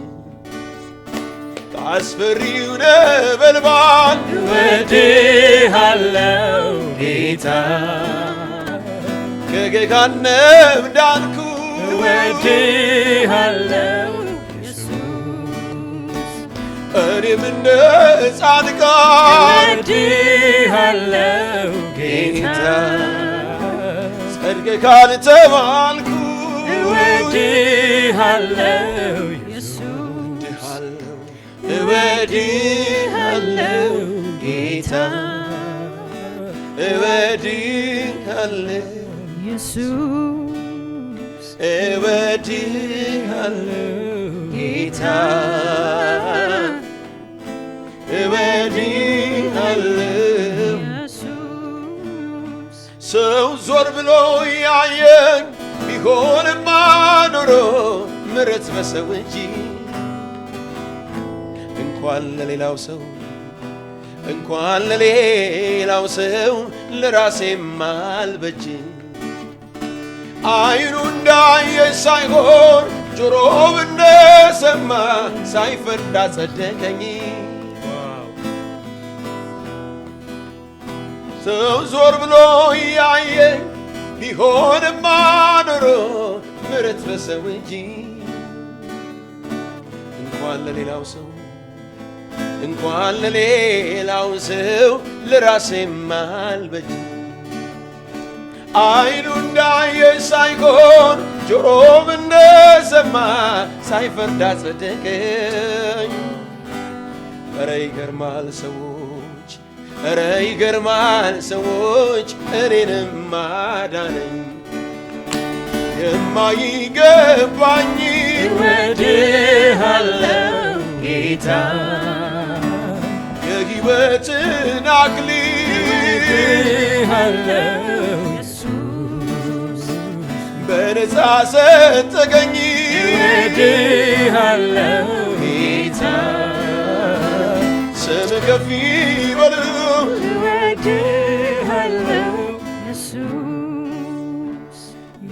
B: ከአስፈሪው ነበልባል
D: እወድሃለሁ ጌታ
B: ከገሃነም ዳንኩ
D: እወድሃለሁ
B: እኔም እንደ ጻድቃን
D: እወድሃለሁ ጌታ
B: ጸድቅ ካልተባልኩ
D: እወድሃለሁ
B: እወድሃለሁ ጌታ እወድሃለሁ እወድሃለሁ ጌታ እወድሃለሁ ሰው ዞር ብሎ ያየኝ ቢሆንማ ኖሮ ምሕረት በሰው እንጂ እንኳን ለሌላው ሰው እንኳን ለሌላው ሰው ለራሴም አልበጅ አይኑ እንዳየ ሳይሆን ጆሮው እንደሰማ ሳይፈርድ አጸደቀኝ። ሰው ዞር ብሎ ያየ ቢሆንማ ኖሮ ምሕረት በሰው እንጂ እንኳን ለሌላው ሰው እንኳን ለሌላው ሰው ለራሴም አልበጅ አይኑ እንዳየ ሳይሆን ጆሮም እንደሰማ ሳይፈርድ አጸደቀኝ። ኧረ ይገርማል ሰዎች፣ ኧረ ይገርማል ሰዎች፣ እኔንም አዳነኝ የማይገባኝ
D: እወድሃለሁ ጌታ
B: የሕይወትን አክሊል
D: እወድሃለሁ
B: በነፃ ሰጠኸኝ።
D: እወድሃለሁ ጌታ
B: ስምህ ከፍ ይበል
D: እወድሃለሁ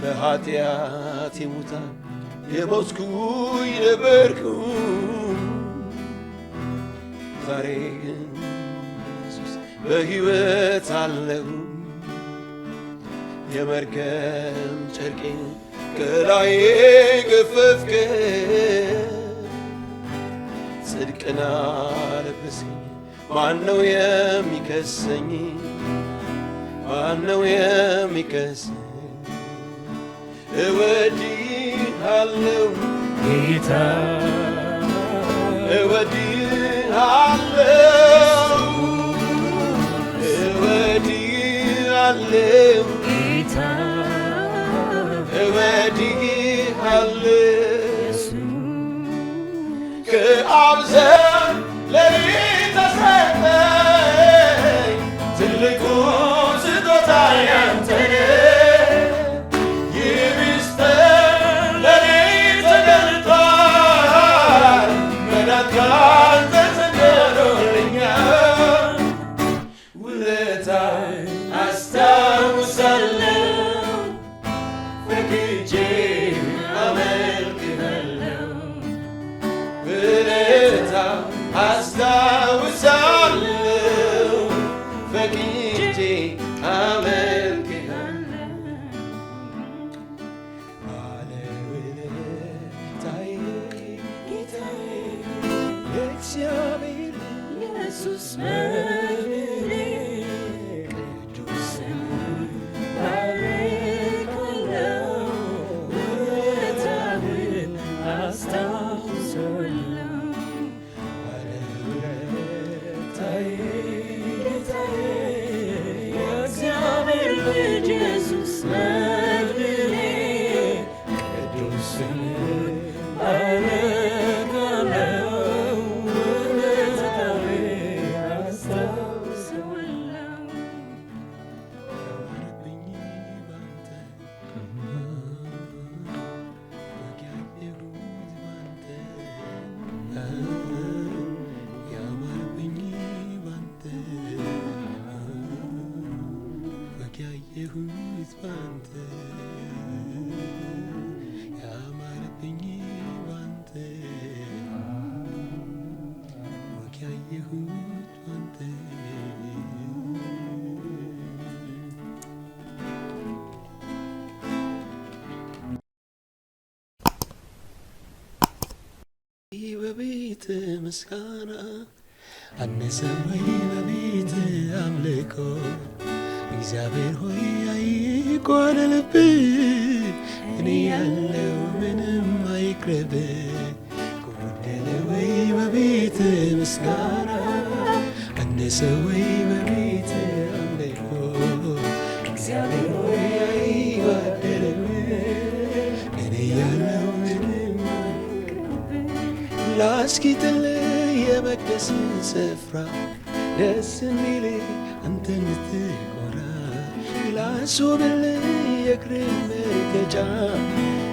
B: በኃጢአቴ ሙታን የሞትኩኝ ነበርኩ፣ ዛሬ ግን ኢየሱስ በሕይወት አለሁ። የመርገም ጨርቄን ከላዬ ገፈፍክ፣ ጽድቅን አለበስከኝ። ማነው የሚከሰኝ? ማነው የሚከሰኝ?
G: እወድሃለሁ ጌታ እወድሃለሁ እወድሃለሁ ጌታ እወድሃለሁ ከአብ ዘንድ ለኔ ተሰጠኝ ትልቁ ስጦታ ያንተ ነው። ይህ ምስጢር ለኔ ተገልጧል፣ መዳን ካንተ ተነግሮልኛል። ውለታህን አስታውሳለሁ፣ ፈቅጄ አመልክሃለሁ። ውለታ አስታውሳለሁ፣ ፈቅጄ አመልክሃለሁ። ባለውለታዬ ጌታዬ እግዚአብሔር ኢየሱስ መድኃኔ ቅዱስ ስምህን ባርካለሁ፣ ውለታህን አስታውሳለሁ። ባለውለታዬ ጌታዬ የእግዚአብሔር ልጅ ኢየሱስ መድኃኔ ቅዱስ ስምህን ባርካለሁ፣ ውለታህን አስታውሳለሁ። ያማረብኝ ባንተ ወግ ያየሁት ባንተ ያማረብኝ ባንተ ወግ ያየሁት ባንተ ያማረብኝ ባንተ ወግ ያየሁት ባንተ። በቤት ምስጋና አነሰ ወይ በቤት አምልኮ? እግዚአብሔር ሆይ አይጓደልብህ፣ እኔ ያለው ምንም አይቅረብ። ጎደለ ወይ በቤት ምስጋና? አነሰ ወይ በቤት አምልኮ? እግዚአብሔር ሆይ አይጓደልብህ፣ እኔ ያለው ምንም ላስጊጥልህ የመቅደስን ስፍራ፣ ደስ የሚል አንተ እንድትኮራ፣ ላስውብልህ የእግርህን መርገጫ፣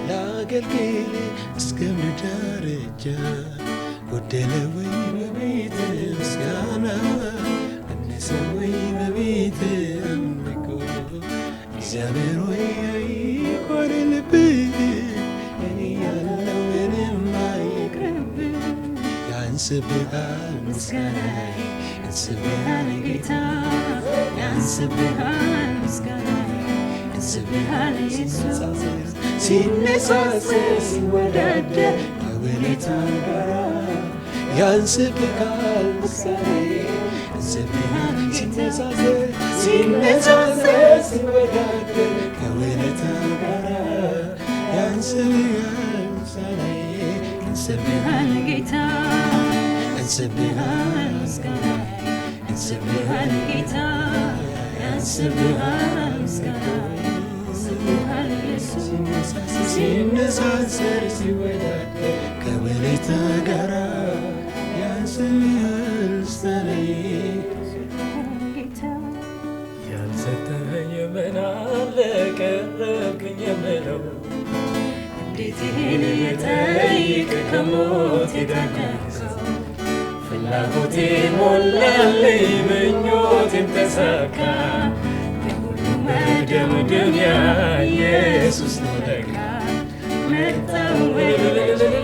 G: ላገልግል እስከ ምድር ዳርቻ። ጎደለ ወይ በቤት ምስጋና? አነሰ ወይ በቤት አምልኮ? እግዚአብሔር ሆይ አይጓደልብህ፣ እኔ ያለው ምንም አይቅርብህ። ያንስብሃል ምስጋናዬ፣ ያንስብሃል ጌታ፣ ያንስብሃል ምስጋናዬ፣ ያንስብሃል ኢየሱስ። ሲነሳሰር ሲወዳደር ከውለታ ጋራ ያንስብሃል ምስጋናዬ፣ ያንስብሃል። ሲነሳሰር ሲነሳሰር ሲወዳደር ከውለታ ጋራ ያንስብሃል ምስጋናዬ፣ ያንስብሃል
C: ጌታ፣
G: ያንስብሃል
C: ምስጋናዬ፣
G: ያንስብሃል
C: ጌታ፣ ያንስብሃል ምስጋናዬ፣ ያንስብሃል ኢየሱስ።
G: ሲነሳሰር ሲወዳደር ከውለታ ጋራ ያንስብሃል ምስጋናዬ።
C: ጌታ።
D: ያልሰጠኸኝ ምን አለ ቀረብኝ የምለው?
C: እንዴት ይህን ልጠይቅ ከሞት የዳንከው?
D: ፍላጎቴ ሞላልኝ፣ ምኞቴም ተሳካ።
C: የሁሉ
D: መደምደሚያ ኢየሱስ ነው ለካ።
C: መጣሁ ወደ ልሰጥ፣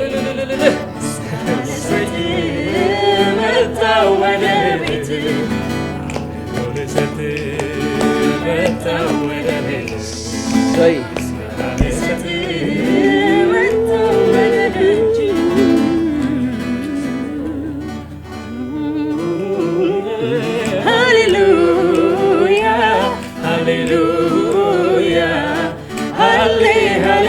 D: መጣሁ ወደ
C: ቤት
D: ልሰጥ፣ መጣሁ ወደ ቤት
A: ወይ
D: ልሰጥ።
C: መጣሁ ወደ ደጅ። ሃሌሉያ
D: ሃሌሉያ ሃሌ ሃሌ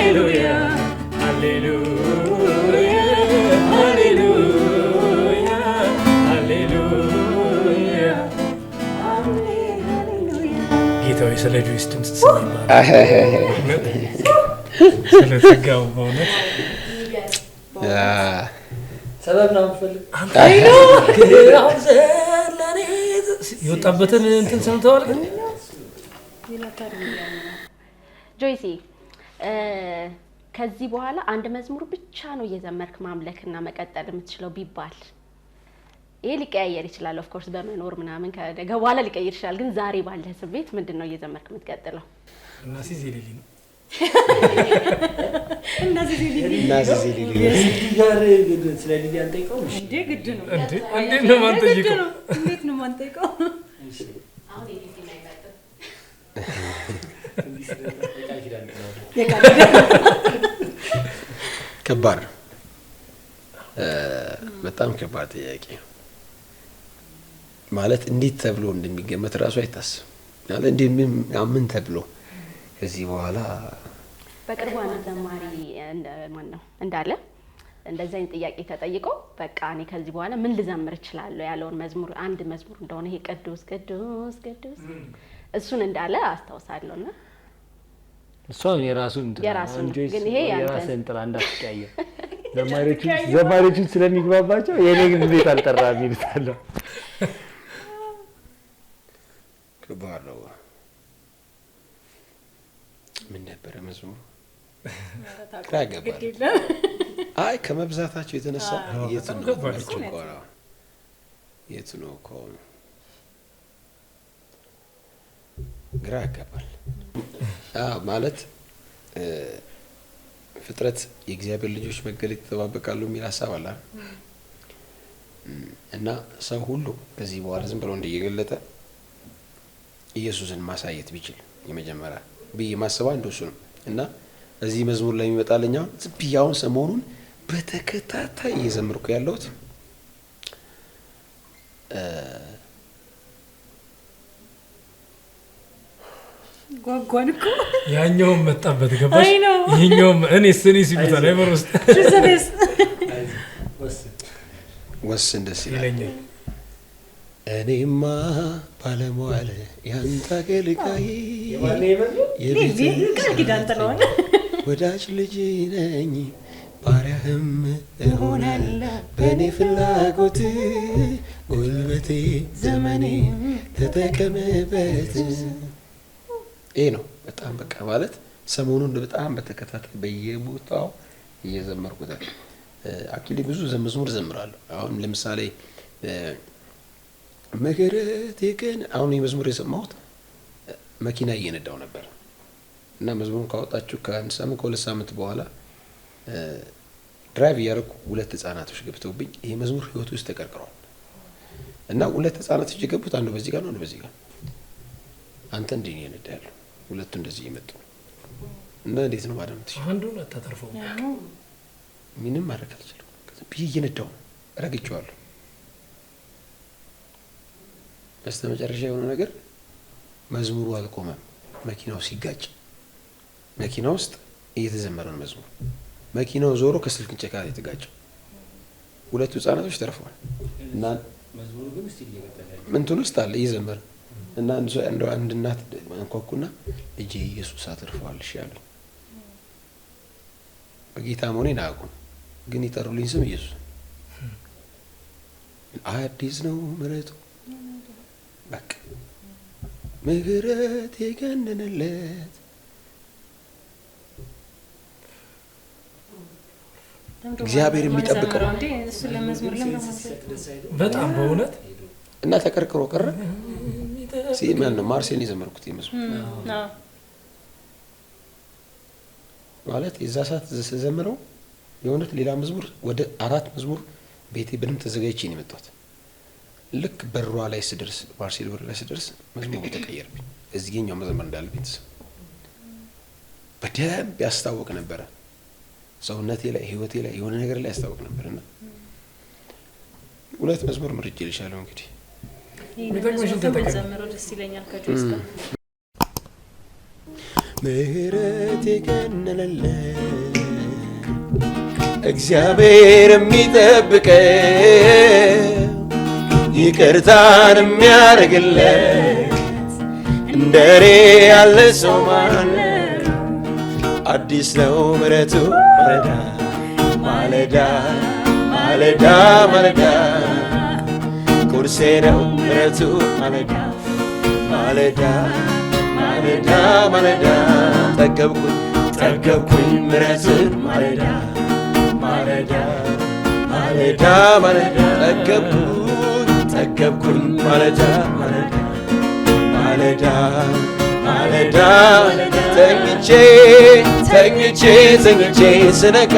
D: ስለ ጆይስ ድምጽ ስም ይባላል። ስለ ጸጋው በእውነት
A: ሰበብ ነው የምፈልግ።
D: አሁን ዘለኔ የወጣበትን እንትን ሰምተዋል ግን
E: ጆይሲ፣ ከዚህ በኋላ አንድ መዝሙር ብቻ ነው እየዘመርክ ማምለክና መቀጠል የምትችለው ቢባል፣ ይሄ ሊቀያየር ይችላል። Of course በመኖር ምናምን ከነገ በኋላ ሊቀየር ይችላል። ግን ዛሬ ባለ ስሜት ምንድን ነው እየዘመርክ የምትቀጥለው?
D: እና ሲዚ ሊሊ ነው።
C: እና ዚዚ ሊሊ።
B: እና ዚዚ ሊሊ።
A: ሊሊ ጋር ስለ ሊሊ አንጠይቀውም? እሺ።
C: እንዴ፣ ግድ ነው።
D: እንዴ፣ እንዴት ነው የማንጠይቀው?
C: ግድ ነው። እንዴት ነው የማንጠይቀው?
E: አሁን የሊሊ አይመጥም።
A: የቃል ኪዳን ነው።
B: ከባድ ነው። በጣም ከባድ ጥያቄ ነው። ማለት እንዴት ተብሎ እንደሚገመት እራሱ አይታሰብም። ማለት እንዴት ምን ተብሎ ከዚህ በኋላ
E: በቅርቡ አንድ ዘማሪ ማን ነው እንዳለ እንደዚህ አይነት ጥያቄ ተጠይቆ በቃ እኔ ከዚህ በኋላ ምን ልዘምር እችላለሁ ያለውን መዝሙር አንድ መዝሙር እንደሆነ ይሄ ቅዱስ ቅዱስ ቅዱስ እሱን እንዳለ አስታውሳለሁ። እና
A: እሷ የራሱን እንትን ነው።
E: የራሱን ነው።
A: ጆይስ
E: ግን ይሄ ያንተ
A: የራስህን ጥራ እንዳትቀያየር። ዘማሪዎቹን ስለሚግባባቸው የኔ ግን እንዴት አልጠራም ይሉታል።
B: ከባድ ነው። ምን ነበረ መዝሙሩ? ግራ ያጋባል። አይ፣ ከመብዛታቸው የተነሳ የቱ ነው
D: ከባድ
B: የምትመርጪው እኮ ነው። የቱ ነው እኮ ግራ ያጋባል። አዎ፣ ማለት ፍጥረት የእግዚአብሔር ልጆች መገለጥ ይጠባበቃሉ የሚል ሀሳብ አለ አይደል? እና ሰው ሁሉ ከዚህ በኋላ ዝም ብሎ እንደየገለጠ ኢየሱስን ማሳየት ቢችል የመጀመሪያ ብዬ ማስበው አንዱ እሱ ነው። እና እዚህ መዝሙር ላይ የሚመጣልኝ አሁን ዝም ብዬ አሁን ሰሞኑን በተከታታይ እየዘመርኩ ያለሁት
C: ጓጓን እኮ።
D: ያኛውም መጣበት ገባሽ?
C: አይ ነው።
D: ይሄኛውም እኔስ እኔስ ይሉታል አይበር ውስጥ።
C: ዘቤስ።
A: ወስን።
B: ወስን ደስ ይላል።
D: ይለኛል።
B: እኔማ ባለሟል ያንተ አገልጋይ
A: የማን ነው የመዝሙር?
B: የቤት
C: ቃል ኪዳን ጥለዋል።
B: ወዳጅ ልጅ ነኝ፣ ባሪያህም እሆናለሁ በእኔ ፍላጎት፣ ጉልበቴ ዘመኔ ተጠቀምበት። ይሄ ነው በጣም በቃ ማለት ሰሞኑን በጣም በተከታታይ በየቦታው እየዘመርኩት። Actually ብዙ መዝሙር ዘምራለሁ። አሁን ለምሳሌ ምህረት ግን አሁን የመዝሙር የሰማሁት መኪና እየነዳው ነበር እና መዝሙሩን ካወጣችሁ ከአንድ ሳምንት ከ2 ሳምንት በኋላ drive እያደረኩ ሁለት ህጻናቶች ገብተውብኝ ይሄ መዝሙር ህይወት ውስጥ ተቀርቅረዋል። እና ሁለት ህጻናቶች የገቡት አንዱ በዚህ ጋር ነው፣ አንዱ በዚህ ጋር ነው። አንተ እንዲህ ነው የነዳ ያለው፣ ሁለቱ እንደዚህ እየመጡ ነው እና እንዴት ነው ማዳመጥ?
D: አንዱን አታተርፈው።
B: ምንም ማድረግ አልችልም። ዝም ብዬ እየነዳው ነው፣ ረግቼዋለሁ። በስተ መጨረሻ የሆነ ነገር መዝሙሩ አልቆመም። መኪናው ሲጋጭ መኪና ውስጥ እየተዘመረ ነው መዝሙሩ። መኪናው ዞሮ ከስልክ እንጨት ጋር የተጋጨው ሁለቱ ህጻናቶች ተርፈዋል። እና
A: መዝሙሩ ግን still እየቀጠለ ያለ
B: እንትን ውስጥ አለ እየዘመረ። እና አንድ ሰው እንደው አንድ እናት አንኳኩና ልጄ ኢየሱስ አትርፈዋል እሺ አሉኝ። በጌታ መሆኔን አያውቁም፣ ግን የጠሩልኝ ስም ኢየሱስ አዲስ ነው ምሕረቱ፣ በቃ ምህረት የገነነለት። እግዚአብሔር የሚጠብቀው
C: እንዴ እሱን ለመዝሙር ለምን
D: በጣም በእውነት።
B: እና ተቀርቅሮ ቀረ። ማን ነው ማርሴል የዘመርኩት የመዝሙር ማለት የዛ ሰዓት ስዘምረው የእውነት ሌላ መዝሙር ወደ አራት መዝሙር ቤቴ በደንብ ተዘጋጅቼ ነው የመጣሁት። ልክ በሯ ላይ ስደርስ፣ ማርሴል በር ላይ ስደርስ መዝሙሩ ተቀየረብኝ። እዚህኛው መዘመር እንዳለብኝ ተሰማኝ። በደንብ ያስታወቅ ነበረ። ሰውነቴ ላይ፣ ህይወቴ ላይ፣ የሆነ ነገር ላይ ያስታወቅ ነበር። እና ሁለት መዝሙር መርጬ ልሻለሁ እንግዲህ።
D: የሚጠቅምሽን ተጠቀሚ።
C: ዘምረው ደስ ይለኛል ከጆይስ ጋር።
B: ምህረት የገነነለት እግዚአብሔር የሚጠብቀው ይቅርታን የሚያደርግለት እንደኔ ያለ ሰው ማን? አዲስ ነው ምሕረቱ ማለዳ ማለዳ ማለዳ ማለዳ፣ ቁርሴ ነው ምሕረቱ ማለዳ ማለዳ ማለዳ ማለዳ። ጠገብኩኝ ጠገብኩኝ ምሕረቱን ማለዳ ማለዳ ማለዳ ማለዳ፣ ጠገብኩኝ ጠገብኩኝ ማለዳ ማለዳ ማለዳ ማለዳ። ተኝቼ ተኝቼ ተኝቼ ስነቃ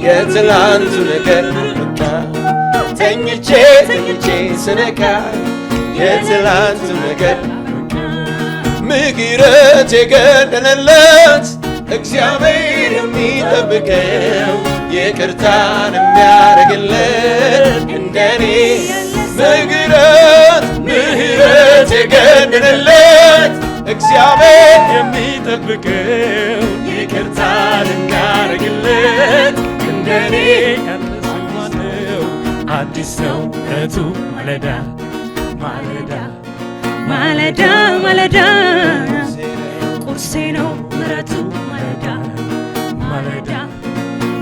B: የትላንቱ ነገር በቃ። ተኝቼ ተኝቼ ስነቃ የትላንቱ ነገር። ምሕረት የገነነለት፣ እግዚአብሔር የሚጠብቀው፣ ይቅርታን የሚያደርግለት እንደኔ ምህረት የገነነለት፣ እግዚአብሔር
D: የሚጠብቀው፣ ይቅርታን የሚያደርግለት እንደኔ ያለ ሰው ማነው? አዲስ ነው ምሕረቱ ማለዳ ማለዳ
C: ማለዳ ማለዳ፣ ቁርሴ ነው ምሕረቱ ማለዳ ማለዳ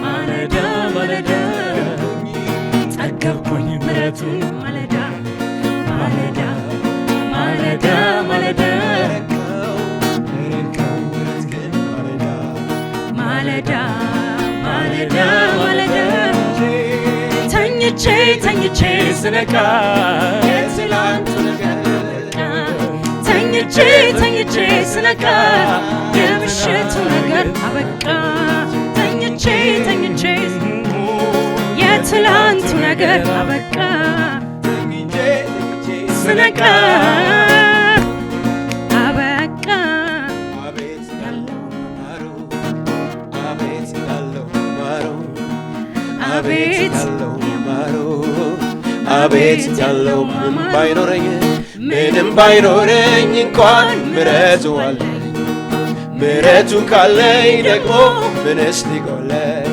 C: ማለዳ ማለዳ።
D: ጠገብኩኝ ምሕረቱን
C: ማለዳ ማለዳ ማለዳ ማለዳ ማለዳ ማለዳ ማለዳ። ተኝቼ ተኝቼ
D: ስነቃ
B: የትላንቱ ነገር
C: ተኝቼ ተኝቼ ስነቃ የምሽቱ ነገር አበቃ። ተኝቼ ተኝቼ የትላንቱ ነገር አበቃ።
B: ተኝቼ ተኝቼ
C: ስነቃ አበቃ።
B: አቤት ያለው ማሩ፣ አቤት ያለው ማሩ፣ አቤት ያለው ማሩ፣ አቤት ያለው። ምንም ባይኖረኝ፣ ምንም ባይኖረኝ እንኳን ምሕረቱ አለኝ። ምሕረቱ ካለኝ ደግሞ ምንስ ሊጎለኝ?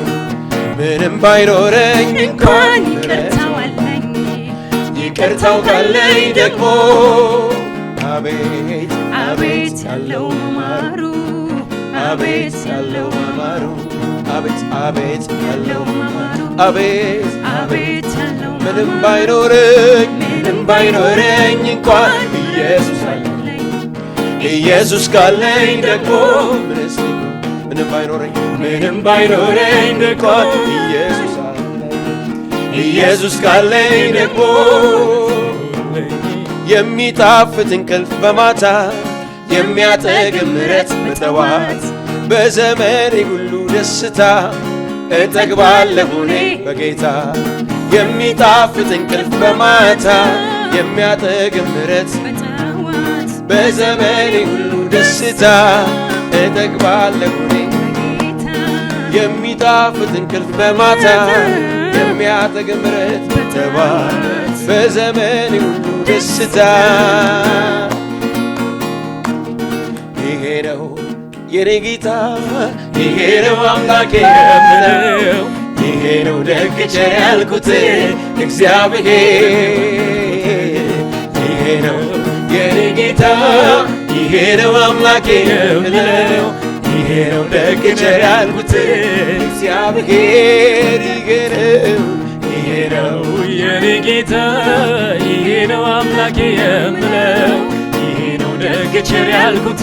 B: ምንም ባይኖረኝ እንኳን
C: እንኳን ይቅርታው አለኝ።
B: ይቅርታው ካለኝ ደግሞ አቤት
C: አቤት ያለው ማሩ፣
B: አቤት ያለው ማሩ፣ አቤት አቤት ያለው
C: ማሩ፣
B: አቤት
C: አቤት ያለው
B: ምንም
C: ማሩ፣
B: ባይኖረኝ፣ ምንም ባይኖረኝ እንኳን ኢየሱስ አለኝ። ኢየሱስ ካለኝ ደግሞ ምንስ ሊጎ ምንም ባይኖረኝ፣ ምንም ባይኖረኝ እንኳን ኢየሱስ አለኝ። ኢየሱስ ካለኝ ደግሞ የሚጣፍጥ እንቅልፍ በማታ፣ የሚያጠግብ ምሕረት በጠዋት፣ በዘመኔ ሁሉ ደስታ እጠግባለሁ እኔ በጌታ። የሚጣፍጥ እንቅልፍ በማታ፣ የሚያጠግብ ምሕረት
C: በጠዋት፣
B: በዘመኔ ሁሉ ደስታ እጠግባለሁ እኔ
C: በጌታ።
B: የሚጣፍጥ እንቅልፍ በማታ፣ የሚያጠግብ ምሕረት በጠዋት፣ በዘመኔ ሁሉ ደስታ። ይሄ ነው የኔ ጌታ፣ ይሄ ነው አምላኬ የምለው፣ ይሄ ነው ደግ ቸር ያልኩት እግዚአብሔር። ይሄ ነው የኔ ጌታ፣ ይሄ ነው አምላኬ የምለው፣ ይሄ ነው ደግ ቸር ያልኩት እግዚአብሔር። ይሄ ነው፣ ይሄ ነው
D: የኔ ጌታ፣ ይሄ ነው አምላኬ የምለው፣ ይሄ ነው ደግ ቸር ያልኩት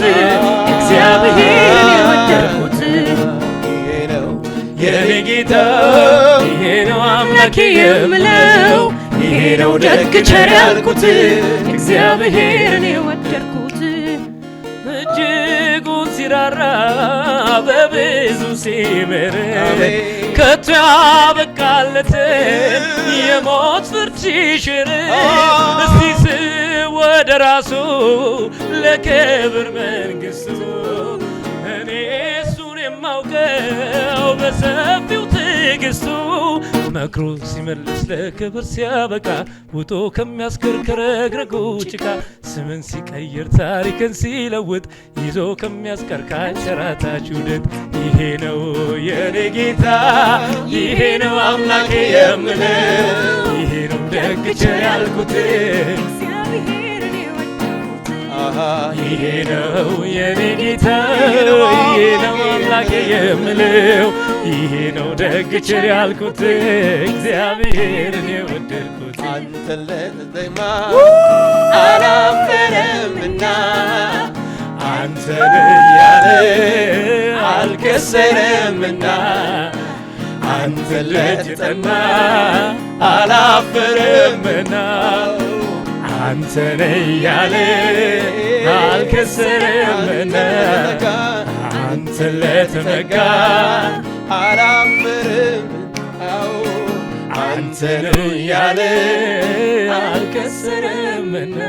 D: እግዚአብሔር።
C: የወደድኩት
B: ይሄ ነው
D: የኔ ጌታ፣ ይሄ ነው አምላኬ
C: የምለው፣
D: የምለው፣ ይሄ ነው ደግ ቸር ያልኩት እግዚአብሔር።
C: የወደድኩት።
D: እጅጉን ሲራራ በብዙ ሲምር ከቶ ያበቃለትን የሞት ፍርድ ሲሽር፣ እስቲ ወደ ራሱ ለክብር መንግስቱ። እኔ እሱን የማውቀው በሰፊው ትዕግስቱ መክሮ ሲመልስ ለክብር ሲያበቃ፣ ውጦ ከሚያስከርከረግረጉ ጭቃ ስምን ሲቀይር ታሪክን ሲለውጥ፣ ይዞ ከሚያስቀር ከአንሸራታች ውደት። ይሄ ነው የኔ ጌታ፣ ይሄ ነው አምላኬ የምለው፣ ይሄ ነው ደግ ቸር ያልኩት
C: እግዚአብሔርን የወደድኩት።
B: አሃ።
D: ይሄ ነው የኔ ጌታ፣ ይሄ ነው አምላኬ የምለው፣ ይሄ ነው ደግ ቸር ያልኩት፣ እግዚአብሔርን የወደድኩት።
B: አንተን ለተጠማ አላፈረምና፣
D: አንተን እያለ አልከሰረምና፣ አንተን ለተጠማ አላፈረምና፣ አንተን እያለ አልከሰረምና፣ አንተን ለተመካ
B: አላፈርም፣ አዎ።
D: አንተን እያለ አልከሰረምና።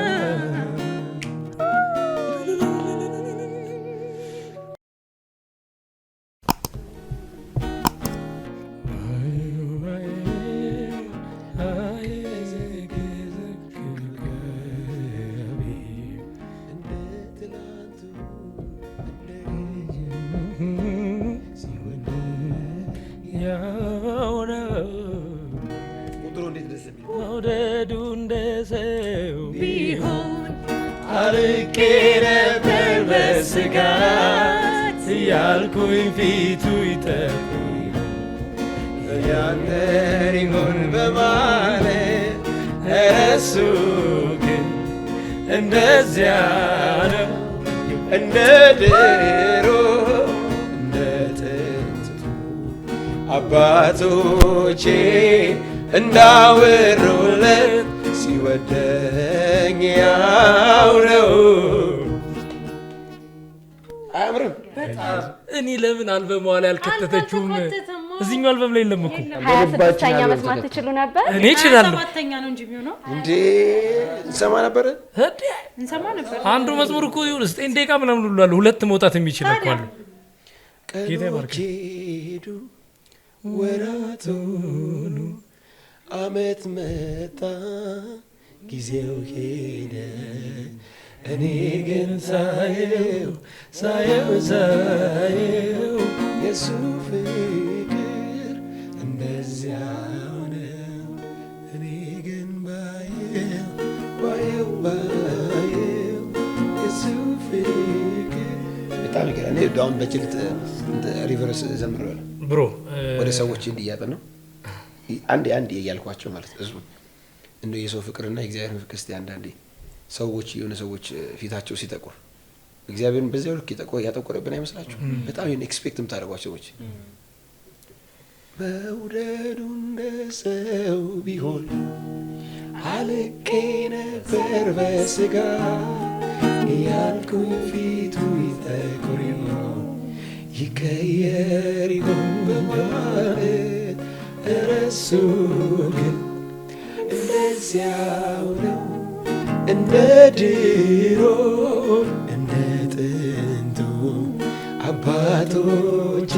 B: እንደ ትናንቱ
D: ያው ነው።
B: ቁጥሩ እንዴት ደስ የሚል!
D: መውደዱ እንደ ሰው
C: ቢሆን
D: አርቄ ነበር በስጋት እያልኩኝ ፊቱ ይጠቁኝ
B: ያንተን ይሁን በማለት፣
D: እሱ ግን እንደዚያ ነው።
B: እንደ ድሮ እንደ ጥንቱ አባቶቼ እንዳወሩለት ሲወደኝ ያው ነው። አያምርም?
D: እኔ ለምን አልበሟ ላይ አልከተተችውም?
C: አልተከተተማ።
D: እዚህኛው አልበም ላይ የለም እኮ።
E: 26ኛ
A: አልበም
E: መስማት ትችሉ ነበር።
D: እኔ እችላለሁ።
C: 27ኛ ነው እንጂ የሚሆነው።
B: እንዴ፣ እንሰማ ነበረ።
D: እንዴ!
C: እንሰማ ነበር።
D: አንዱ መዝሙር እኮ ይሁን 9 ደቂቃ ምናምን ሁሉ አለ። ሁለት መውጣት የሚችል እኮ አለ። ጌታ ይባርክ።
B: ቀኖች ሄዱ፣ ወራት ሆኑ፣ አመት መጣ፣ ጊዜው ሄደ፣ እኔ ግን ሳየው ሳየው ሳየው የሱ ፍቅር እንደዚያው ነው። እኔ ግን ባየው ባየው ባየው የሱ ፍቅር በጣም ይገርማል። እኔ አሁን በችልት reverse ዘምሬዋለሁ።
D: Bro።
B: ወደ ሰዎች እንዲያጠን ነው አንዴ አንዴ እያልኳቸው ማለት ነው። ህዝቡን እንደ የሰው ፍቅርና የእግዚአብሔርን ፍቅር እስቲ አንዳንዴ ሰዎች የሆነ ሰዎች ፊታቸው ሲጠቁር እግዚአብሔርን በዚያው ልክ ያጠቆረብን አይመስላችሁ? በጣም የሆነ expect የምታደርጓቸው ሰዎች መውደዱ እንደ ሰው ቢሆን አልቄ ነበር በስጋ እያልኩኝ ፊቱ ይጠቁር ይሆን ይቀየር ይሆን በማለት፣ እረሱ ግን እንደዚያው ነው፣ እንደ ድሮ እንደ ጥንቱ አባቶቼ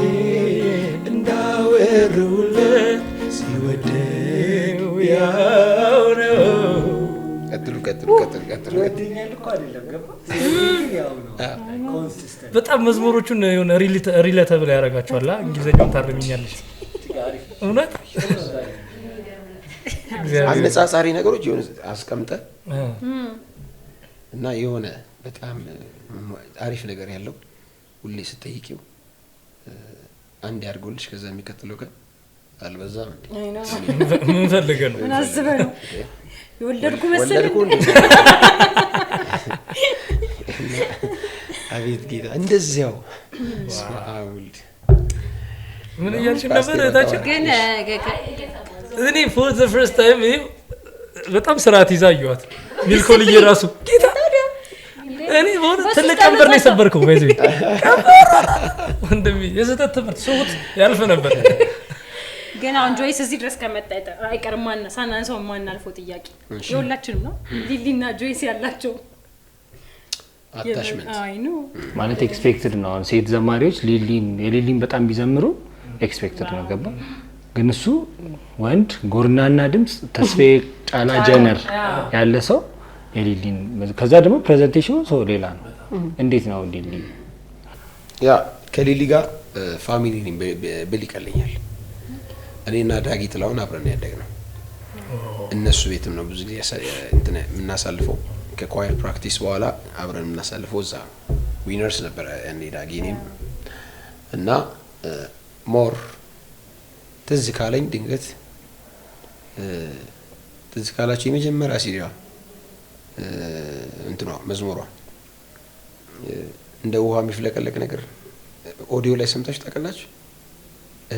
B: እንዳወሩለት ሲወደው ያው ነው። ቀጥሉ ቀጥሉ ቀጥሉ ቀጥሉ።
F: ይወደኛል እኮ አይደለም፣ ገባ? ስለዚህ ያው ነው consistent።
D: በጣም መዝሙሮቹን የሆነ relatable ያደርጋቸዋል። እንግሊዝኛውን ታርምኛለሽ። እውነት እግዚአብሔር
B: አነጻጻሪ ነገሮች የሆነ አስቀምጠ እና የሆነ በጣም አሪፍ ነገር ያለው ሁሌ ስጠይቂው አንድ ያድርጎልሽ ከዛ የሚቀጥለው ቀን አልበዛም እንዴ?
D: ምን ፈልገህ ነው?
C: ምን አስበህ ነው? የወለድኩ መሰለህ?
B: ወለድኩ እንዴ? አቤት ጌታ፣ እንደዚያው በስመ አብ ወልድ።
D: ምን እያልሽ ነበር እህታችን?
C: ግን
D: እኔ for the first time በጣም ስርዓት ይዛ አየኋት። ሚልኮልዬ ራሱ ጌታ እኔ በሆነ ትልቅ ቀንበር ነው የሰበርከው። በዚህ ወንድሜ የስህተት ትምህርት ሶት ያልፍ ነበር።
C: ግን አሁን ጆይስ እዚህ ድረስ ከመጣ አይቀርም ሳናንሰው የማናልፈው ጥያቄ የሁላችንም ነው። ሊሊና ጆይስ ያላቸው
B: Attachment።
C: አይ ነው።
A: ማለት expected ነው። አሁን ሴት ዘማሪዎች ሊሊን የሊሊን በጣም ቢዘምሩ expected ነው፣ ገባ? ግን እሱ ወንድ ጎርናና ድምፅ ተስፋዬ ጫላ genre ያለ ሰው የሊሊን፣ ከዛ ደግሞ presentation ኑ ሰው ሌላ ነው። እንዴት ነው ሊሊ?
B: Yeah፣ ከሊሊ ጋር family ነኝ ብል ይቀለኛል። እኔና ዳጊ ጥላሁን አብረን ያደግነው እነሱ ቤትም ነው ብዙ ጊዜ እንትን የምናሳልፈው። ከ choir practice በኋላ አብረን የምናሳልፈው እዛ ነው። ዊነርስ ነበረ ያኔ ዳጊ እኔም እና more ትዝ ካለኝ ድንገት ትዝ ካላቸው የመጀመሪያ ሲዲዋ እንትኗ መዝሙሯ እንደ ውሃ የሚፍለቀለቅ ነገር ኦዲዮ ላይ ሰምታችሁ ታውቃላችሁ?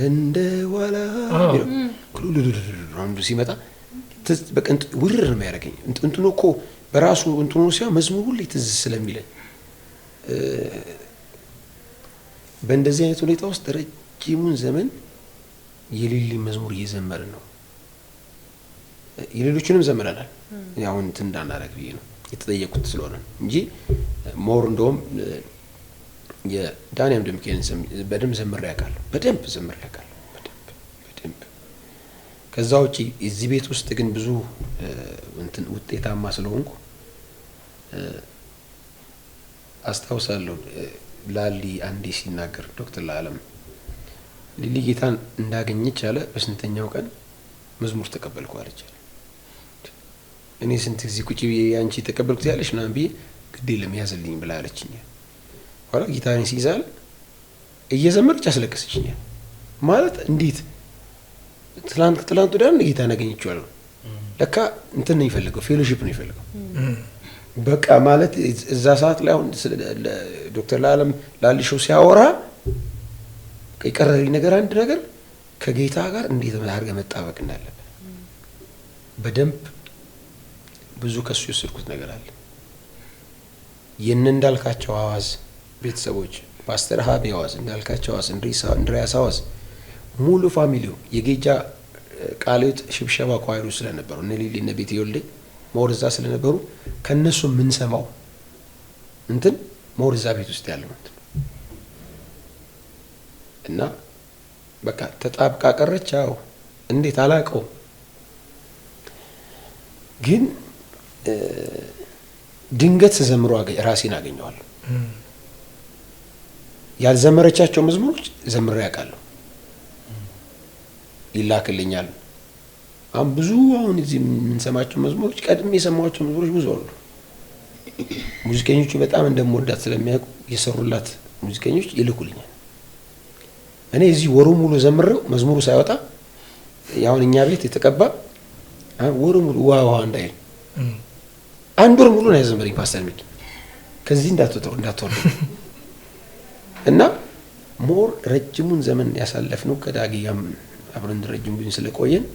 B: እንደ ዋላ የሚለው ክሉሉሉሉ ሲመጣ ትዝ በቃ ውርር ነው የሚያደርገኝ። እንትኑ እኮ በራሱ እንትኑ ሲሆን መዝሙር ሁሌ ትዝ ስለሚለኝ በእንደዚህ አይነት ሁኔታ ውስጥ ረጅሙን ዘመን የሊሊ መዝሙር እየዘመርን ነው። የሌሎችንም ዘምረናል። አሁን እንትን እንዳናደርግ ብዬ ነው የተጠየቁት ስለሆነ እንጂ more እንደውም የዳንኤል ደምኬን በደንብ ዘምሬ አውቃለሁ። በደንብ ዘምሬ አውቃለሁ። በደንብ በደንብ። ከዛ ውጪ እዚህ ቤት ውስጥ ግን ብዙ እንትን ውጤታማ ስለሆንኩ አስታውሳለሁ። ላሊ አንዴ ሲናገር ዶክተር ለዓለም ሊሊ ጌታን እንዳገኘች አለ በስንተኛው ቀን መዝሙር ተቀበልኩ አለች። እኔ ስንት ጊዜ ቁጭ ብዬ አንቺ ተቀበልኩት ያለሽ ምናምን ብዬ ግድ የለም ያዝልኝ ብላ አለችኝ። ኋላ ጊታሬን ሲይዛል እየዘመረች አስለቀሰችኝ። ማለት እንዴት ትላንት ትላንት ወዲያ ነው ጌታን አገኘችዋለሁ። ለካ እንትን ነው የሚፈልገው፣ fellowship ነው የሚፈልገው። በቃ ማለት እዛ ሰዓት ላይ አሁን ዶክተር ለዓለም ላሊሾ ሲያወራ የቀረልኝ ነገር አንድ ነገር ከጌታ ጋር እንዴት አድርገህ መጣበቅ እንዳለብን በደንብ ብዙ ከሱ የወሰድኩት ነገር አለ። የነ እንዳልካቸው አዋዝ ቤተሰቦች ፓስተር ሀቢ አዋዝ፣ እንዳልካቸው አዋዝ፣ እንድሪያስ አዋዝ ሙሉ family ው የጌጃ ቃለ ሕይወት ሽብሸባ choir ኡ ስለነበሩ እነ ሊሊ እነ ቤቴ ወልዴ more እዛ ስለነበሩ ከነሱ የምንሰማው እንትን more እዛ ቤት ውስጥ ያለው እንትን እና በቃ ተጣብቃ ቀረች። አዎ እንዴት አላውቀውም፣ ግን ድንገት ስዘምሮ ራሴን አገኘዋለሁ። ያልዘመረቻቸው መዝሙሮች ዘምሬ አውቃለሁ፣ ይላክልኛል። አሁን ብዙ አሁን እዚህ የምንሰማቸው መዝሙሮች ቀድሜ የሰማኋቸው መዝሙሮች ብዙ አሉ። ሙዚቀኞቹ በጣም እንደምወዳት ስለሚያውቁ የሰሩላት ሙዚቀኞች ይልኩልኛል። እኔ እዚህ ወሩ ሙሉ ዘምሬው መዝሙሩ ሳይወጣ አሁን እኛ ቤት የተቀባ ወሩ ሙሉ ውሃ ውሃ እንዳይል አንድ ወር ሙሉ ነው ያዘመረኝ ፓስተር ሚኪ ከዚህ እንዳትወርዱ እና more ረጅሙን ዘመን ያሳለፍነው ከዳጊ ጋርም አብረን ረጅም ጊዜ ስለቆየን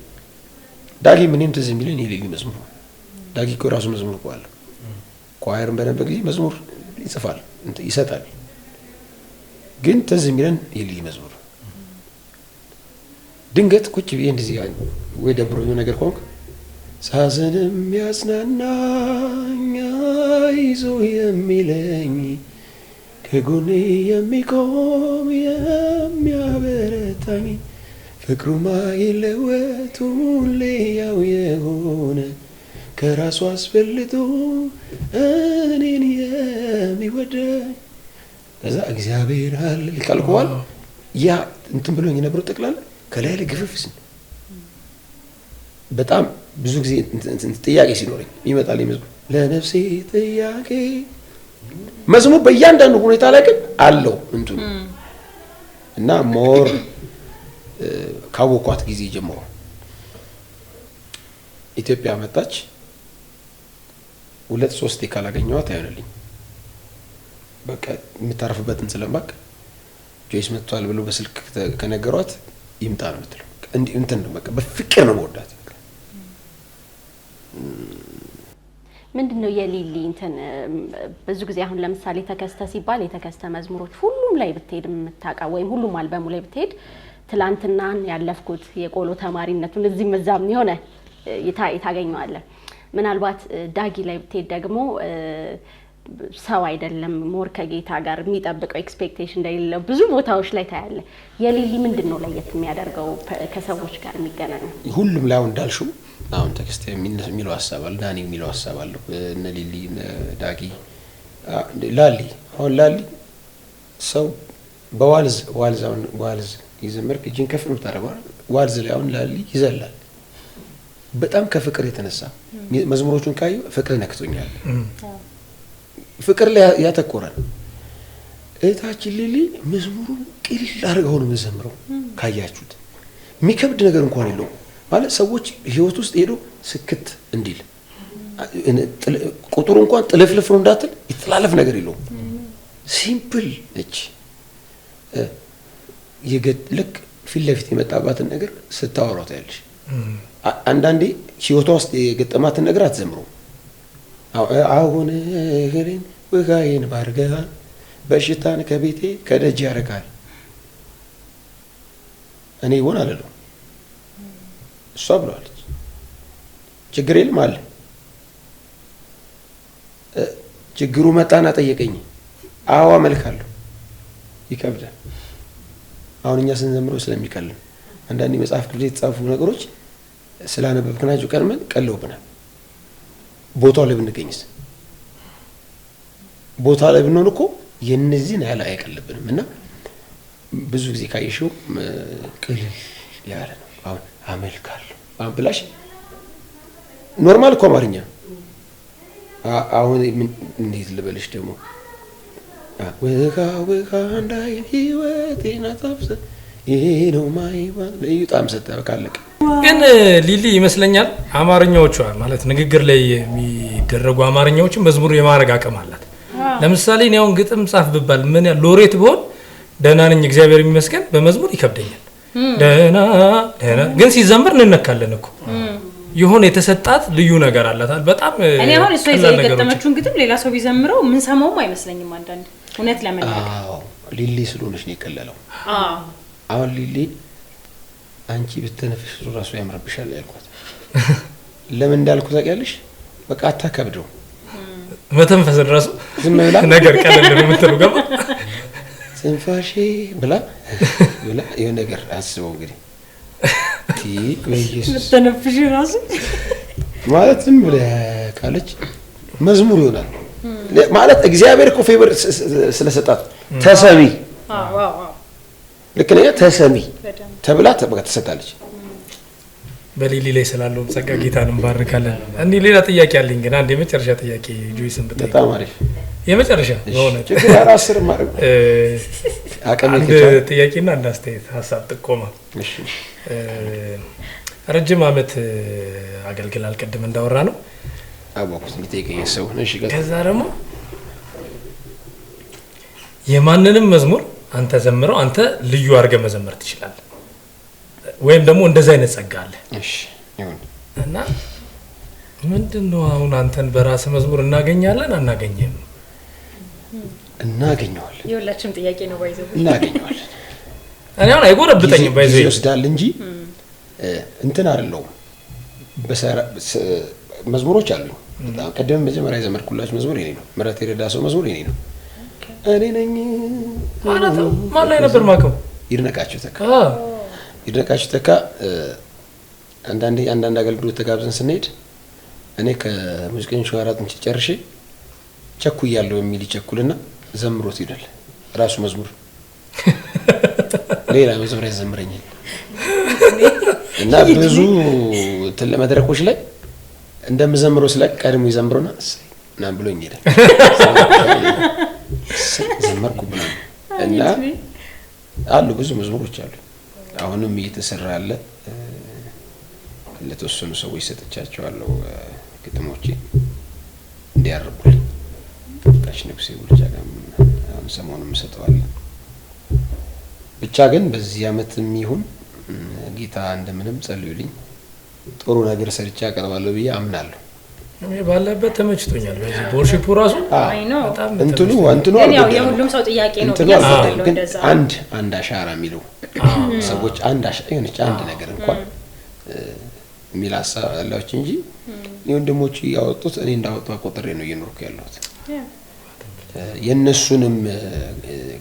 B: ዳጊ ምንም ትዝ የሚለኝ የሌሊ መዝሙር ነው። ዳጊ እኮ የራሱ መዝሙር እኮ አለው። choir ን በነበረ ጊዜ መዝሙር ይጽፋል ይሰጣል። ግን ትዝ የሚለን የሌሊ መዝሙር ድንገት ቁጭ ብዬ እንደዚህ ወይ ደብሮኝ ነገር ከሆንክ ሳዘንም ያጽናናኝ አይዞህ የሚለኝ ከጎኔ የሚቆም የሚያበረታኝ ፍቅሩ ማይለወጥ ሁሌ ያው የሆነ ከራሱ አስፈልጦ እኔን የሚወደኝ ከዛ እግዚአብሔር አለ ካልኩ በኋላ ያ እንትን ብሎኝ የነበረው ጠቅላላ ከላይ ላይ ግፍፍ ሲል በጣም ብዙ ጊዜ ጥያቄ ሲኖረኝ ይመጣል መዝሙር ለነፍሴ ጥያቄ መዝሙር በእያንዳንዱ ሁኔታ ላይ ግን አለው እንትኑ እና more ካወኳት ጊዜ ጀምሮ ኢትዮጵያ መጣች። 2-3 ካላገኘኋት አይሆንልኝ። በቃ የምታርፍበትን ስለማቅ ጆይስ መጥቷል ብሎ በስልክ ከነገሯት ይምጣ ነው የምትለው። እንትን ነው በቃ በፍቅር ነው የምወዳት።
E: ምንድነው የሊሊ እንትን ብዙ ጊዜ አሁን ለምሳሌ ተከስተ ሲባል የተከስተ መዝሙሮች ሁሉም ላይ ብትሄድ የምታውቃው ወይም ሁሉም አልበሙ ላይ ብትሄድ ትላንትናን ያለፍኩት የቆሎ ተማሪነቱን እዚህም እዛም የሆነ ታገኘዋለህ። ምናልባት ዳጊ ላይ ብትሄድ ደግሞ ሰው አይደለም more ከጌታ ጋር የሚጠብቀው expectation እንደሌለው ብዙ ቦታዎች ላይ ታያለህ። የሊሊ ምንድነው ለየት የሚያደርገው ከሰዎች ጋር የሚገናኘው?
B: ሁሉም ላይ አሁን እንዳልሽው አሁን ተከስተ የሚለው ሐሳብ አለ፣ ዳኒ የሚለው ሐሳብ አለ፣ እነ ሊሊ እነ ዳጊ ላሊ አሁን ላሊ ሰው በዋልዝ ዋልዝ አሁን ዋልዝ ይዘመርክ እጅን ከፍ ነው የምታደርገው አይደል? ዋልዝ ላይ አሁን ላሊ ይዘላል። በጣም ከፍቅር የተነሳ መዝሙሮቹን ካዩ ፍቅር ነክቶኛል። ፍቅር ላይ ያተኮረ ነው። እህታችን ሊሊ መዝሙሩን ቅልል አድርገው ነው የምትዘምረው። ካያችሁት የሚከብድ ነገር እንኳን የለውም። ማለት ሰዎች ህይወት ውስጥ ሄዶ ስክት እንዲል ቁጥሩ እንኳን ጥልፍልፍ ነው እንዳትል ይጥላለፍ ነገር የለውም። Simple ነች። ልክ ፊት ለፊት የመጣባትን ነገር ስታወራው ታያለሽ። አንዳንዴ ህይወቷ ውስጥ የገጠማትን ነገር አትዘምረውም። አሁን እህሌን ውሃዬን ባርገሃል፣ በሽታን ከቤቴ ከደጅ ያርቃል። እኔ ይሆን አልለውም፣ እሷ ብለዋለች። ችግር የለም አለ። ችግሩ መጣና ጠየቀኝ። አዎ አመልካለሁ። ይከብዳል። አሁን እኛ ስንዘምረው ስለሚቀል ነው። አንዳንዴ መጽሐፍ ቅዱስ የተጻፉ ነገሮች ስላነበብክናቸው ቀድመን ቀለውብናል። ቦታው ላይ ብንገኝስ? ቦታ ላይ ብንሆን እኮ የነዚህን ያህል አይቀልብንም። እና ብዙ ጊዜ ካየሽው ቅልል ያለ ነው። አሁን አመልካለሁ አሁን ብላሽ normal እኮ አማርኛ። አሁን እንዴት ልበልሽ ደግሞ ውሃ ውሃ እንዳይል ህይወቴን አጣፍሰ ይሄ ነው ማይባል ልዩ ጣዕም ሰጠ። በቃ አለቀ።
D: ግን ሊሊ ይመስለኛል አማርኛዎቿ ማለት ንግግር ላይ የሚደረጉ አማርኛዎችን መዝሙር የማድረግ አቅም አላት። ለምሳሌ እኔ አሁን ግጥም ጻፍ ብባል ምን ሎሬት ብሆን ደህና ነኝ እግዚአብሔር ይመስገን፣ በመዝሙር ይከብደኛል። ደህና ደህና ግን ሲዘምር እንነካለን እኮ። የሆነ የተሰጣት ልዩ ነገር አላት። በጣም
C: እኔ አሁን እሷ የገጠመችውን ግጥም ሌላ ሰው ቢዘምረው ምን ሰማውም አይመስለኝም አንዳንድ እውነት ለመናገር።
B: አዎ ሊሊ ስለሆነች ነው የቀለለው። አሁን ሊሊ አንቺ ብትተነፍሽ ራሱ ያምርብሻል ያልኳት ለምን እንዳልኩ ታውቂያለሽ? በቃ አታከብደው።
D: መተንፈስ ራሱ
B: ዝም ብላ
D: ነገር ቀለል ነው የምትለው ገባ
B: ትንፋሼ ብላ ብላ የሆነ ነገር አስበው እንግዲህ በኢየሱስ
C: መተነፍሽ ራሱ
B: ማለት ዝም ብለህ ካለች መዝሙር ይሆናል። ማለት እግዚአብሔር እኮ favor ስለሰጣት ተሰሚ ልክ ነኝ ተሰሚ ተብላ በቃ ተሰጣለች።
D: በሊሊ ላይ ስላለው ጸጋ ጌታን እንባርካለን። እኔ ሌላ ጥያቄ አለኝ ግን አንድ የመጨረሻ ጥያቄ ጆይስን ብጠይቅ
B: በጣም አሪፍ
D: የመጨረሻ በእውነት
B: ችግር አራስር ማድረግ አቅም
D: አንድ ጥያቄና አንድ አስተያየት ሀሳብ ጥቆማ።
B: እሺ
D: ረጅም አመት አገልግላል ቅድም እንዳወራ ነው
B: አወኩት የሚጠይቀኝ ሰው። እሺ
D: ከዛ ደግሞ የማንንም መዝሙር አንተ ዘምረው አንተ ልዩ አድርገህ መዘመር ትችላለህ፣ ወይም ደግሞ እንደዛ አይነት ጸጋ አለ።
B: እሺ ይሁን
D: እና ምንድነው አሁን አንተን በራስህ መዝሙር እናገኛለን አናገኝም?
B: እናገኘዋለን።
C: የሁላችንም ጥያቄ ነው። ባይዘው
B: እናገኘዋለን።
D: እኔ አሁን አይጎረብጠኝም። ባይዘው
B: ይወስዳል እንጂ እንትን አይደለሁም። መዝሙሮች አሉኝ። በጣም ቀደም መጀመሪያ የዘመርኩላችሁ መዝሙር የኔ ነው። ምሕረት የረዳ ሰው መዝሙር የኔ ነው። እኔ ነኝ።
D: ማን ላይ ነበር ማቀው?
B: ይድነቃቸው ተካ። ይድነቃቸው ተካ አንዳንድ አገልግሎት ተጋብዘን ስንሄድ እኔ ከሙዚቀኞች ጋር አጥንቼ ጨርሼ ቸኩያለሁ የሚል ይቸኩልና ዘምሮት ይሄዳል። ራሱ መዝሙር ሌላ መዝሙር ያዘምረኛል። እና ብዙ መድረኮች ላይ እንደምዘምረው ስለ ቀድሞ ይዘምረውና እሰይ ምናምን ብሎኝ ይሄዳል። ዘመርኩ ምናምን እና አሉ ብዙ መዝሙሮች አሉ። አሁንም እየተሰራ ያለ ለተወሰኑ ሰዎች ሰጥቻቸዋለሁ ግጥሞቼ እንዲያርቡልኝ። ጋሽ ንጉሴ ጉልቻ ጋር አሁን ሰሞኑን እሰጠዋለሁ። ብቻ ግን በዚህ አመትም ይሁን ጌታ እንደምንም ጸልዩልኝ ጥሩ ነገር ሰርቼ አቀርባለሁ ብዬ አምናለሁ።
D: እኔ ባለበት ተመችቶኛል። በዚህ worship ኡ ራሱ
C: አይ ነው
D: በጣም
B: እንትኑ እንትኑ
C: ግን ያው የሁሉም ሰው ጥያቄ ነው ብዬ አስባለሁ።
B: ግን
C: እንደዛ
B: አንድ አንድ አሻራ የሚለው ሰዎች አንድ አሻራ የሆነች አንድ ነገር እንኳን የሚል ሀሳብ አላቸው እንጂ ወንድሞቹ ያወጡት እኔ እንዳወጣ ቆጥሬ ነው እየኖርኩ ያለሁት። የእነሱንም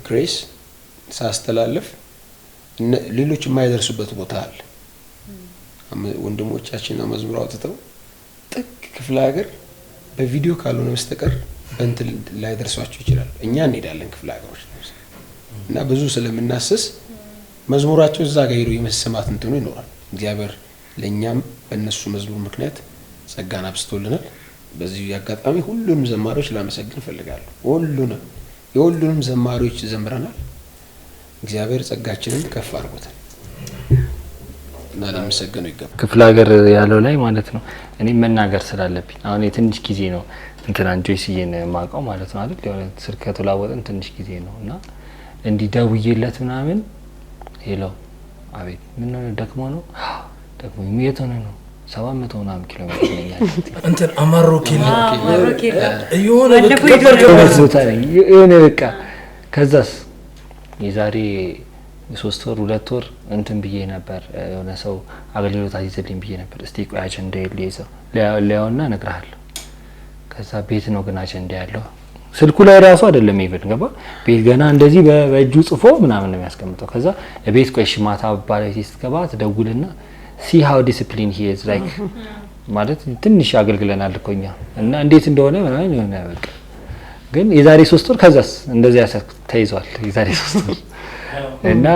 B: grace ሳስተላልፍ ሌሎች የማይደርሱበት ቦታ አለ። ወንድሞቻችን መዝሙር አውጥተው ጥግ ክፍለ ሀገር በቪዲዮ ካልሆነ በስተቀር በእንትን ላይደርሷቸው ይችላሉ። እኛ እንሄዳለን ክፍለ ሀገሮች እና ብዙ ስለምናስስ መዝሙራቸው እዛ ጋር ሄዶ የመሰማት እንትኑ ይኖራል። እግዚአብሔር ለእኛም በእነሱ መዝሙር ምክንያት ጸጋን አብዝቶልናል። በዚህ አጋጣሚ ሁሉንም ዘማሪዎች ላመሰግን እፈልጋለሁ። ሁሉንም የሁሉንም ዘማሪዎች ዘምረናል። እግዚአብሔር ጸጋችንን ከፍ አድርጎታል እና ሊመሰገነው ይገባል።
A: ክፍለ ሀገር ያለው ላይ ማለት ነው። እኔ መናገር ስላለብኝ አሁን የትንሽ ጊዜ ነው እንትናን ጆይስዬን የማውቀው ማለት ነው አይደል? የሆነ ስልክ ከተለዋወጥን ትንሽ ጊዜ ነው እና እንዲህ ደውዬለት ምናምን hello፣ አቤት፣ ምን ነው ደክሞ ነው? ደክሞ የት ሆነ ነው? 700 ምናምን ኪሎ ሜትር ነኝ ያለሁት።
D: እንትን አማሮ ኬላ
C: አማሮ ኬላ።
D: የሆነ
C: ባለፈው
D: ገበር
C: ሄዶ
D: ገበር
A: የሆነ ቦታ ነኝ የሆነ በቃ። ከዛስ የዛሬ 3 ወር 2 ወር እንትን ብዬ ነበር፣ የሆነ ሰው አገልግሎት አዚዘልኝ ብዬ ነበር። እስቲ ቆይ አጀንዳ ልይዘው ሊያውና እነግርሃለሁ። ከዛ ቤት ነው ግን አጀንዳ ያለው ስልኩ ላይ ራሱ አይደለም፣ even ገባ ቤት ገና እንደዚህ በእጁ ጽፎ ምናምን ነው የሚያስቀምጠው። ከዛ ቤት ቆይ እሺ ማታ ባለቤቴ ስትገባ ትደውልና see how disciplined he is like ማለት ትንሽ አገልግለናል እኮ እኛ እና እንዴት እንደሆነ ምናምን የሆነ በቃ ግን የዛሬ 3 ወር ከዛስ እንደዚህ ተይዟል። የዛሬ 3 ወር እና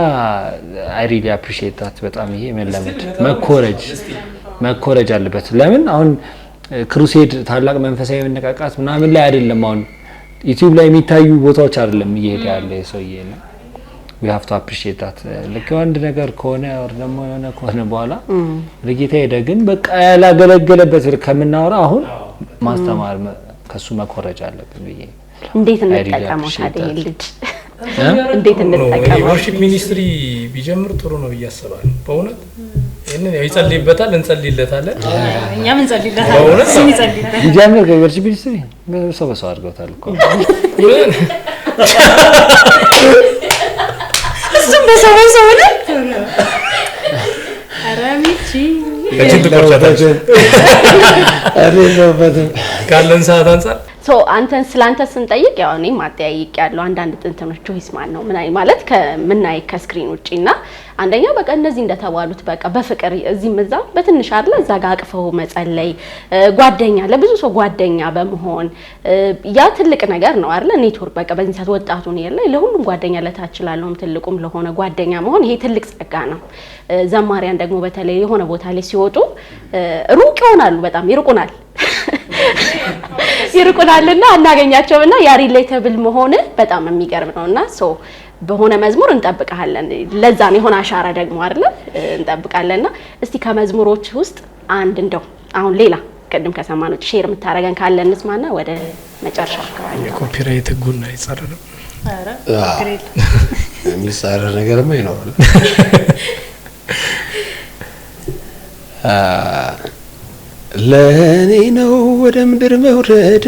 A: I really appreciate that በጣም። ይሄ መለመድ መኮረጅ አለበት። ለምን አሁን crusade ታላቅ መንፈሳዊ መነቃቃት ምናምን ላይ አይደለም፣ አሁን ዩቲዩብ ላይ የሚታዩ ቦታዎች አይደለም እየሄደ ያለ ሰውዬ እና we have to appreciate that። ልክ አንድ ነገር ከሆነ or ደግሞ የሆነ ከሆነ በኋላ ለጌታ ሄደ፣ ግን በቃ ያላገለገለበት ከምናወራ አሁን ማስተማር ከሱ መኮረጅ አለብን ብዬ
E: እንዴት
A: I really
E: እንጠቀመው
A: appreciate
E: ታዲያ ይሄን
A: that.
E: ልጅ እንዴት እንጠቀመው?
D: Worship ministry ቢጀምር ጥሩ ነው ብዬ አስባለሁ። በእውነት ይህንን ያው ይጸልይበታል፣ እንጸልይለታለን።
C: እኛም እንጸልይለታለን፣
D: በእውነት
C: እሱም ይጸልይበታል።
A: ቢጀምር worship ministry ሰው በሰው አድርገውታል እኮ።
C: እሱም በሰው በሰው ነው። ኧረ ሚቺ
D: ያችን ትቆርጫታለሽ።
B: እኔ የለሁበትም።
D: ካለን ሰዓት አንጻር
E: So አንተን ስላንተ ስንጠይቅ ያው እኔም አጠያይቅ ያለው አንዳንድ ጥንትኖች ጆይስ ማን ነው ምን ማለት ከምናይ ከ screen ውጪ እና አንደኛ በቃ እነዚህ እንደተባሉት በቃ በፍቅር እዚህም እዛም በትንሽ አይደለ እዛ ጋር አቅፈው መጸለይ፣ ጓደኛ ለብዙ ሰው ጓደኛ በመሆን ያ ትልቅ ነገር ነው አይደለ? ኔትወርክ በቃ በዚህ ሰዓት ወጣቱን የለ ለሁሉም ጓደኛ ለታች ላለውም ትልቁም ለሆነ ጓደኛ መሆን ይሄ ትልቅ ጸጋ ነው። ዘማሪያን ደግሞ በተለይ የሆነ ቦታ ላይ ሲወጡ ሩቅ ይሆናሉ፣ በጣም ይርቁናል ይርቁናልና አናገኛቸውም እና ያ relatable መሆን በጣም የሚገርም ነውና so በሆነ መዝሙር እንጠብቃለን። ለዛ ነው የሆነ አሻራ ደግሞ አይደለ እንጠብቃለንና እስቲ ከመዝሙሮች ውስጥ አንድ እንደው አሁን ሌላ ቅድም ከሰማነው share የምታረገን ካለ እንስማና ወደ መጨረሻው አካባቢ
D: የ copyright ህጉን አይጻረርም።
C: ኧረ ችግር የለም።
B: የሚጻረር ነገርማ ይኖራል። ለእኔ ነው ወደ ምድር መውረድ፣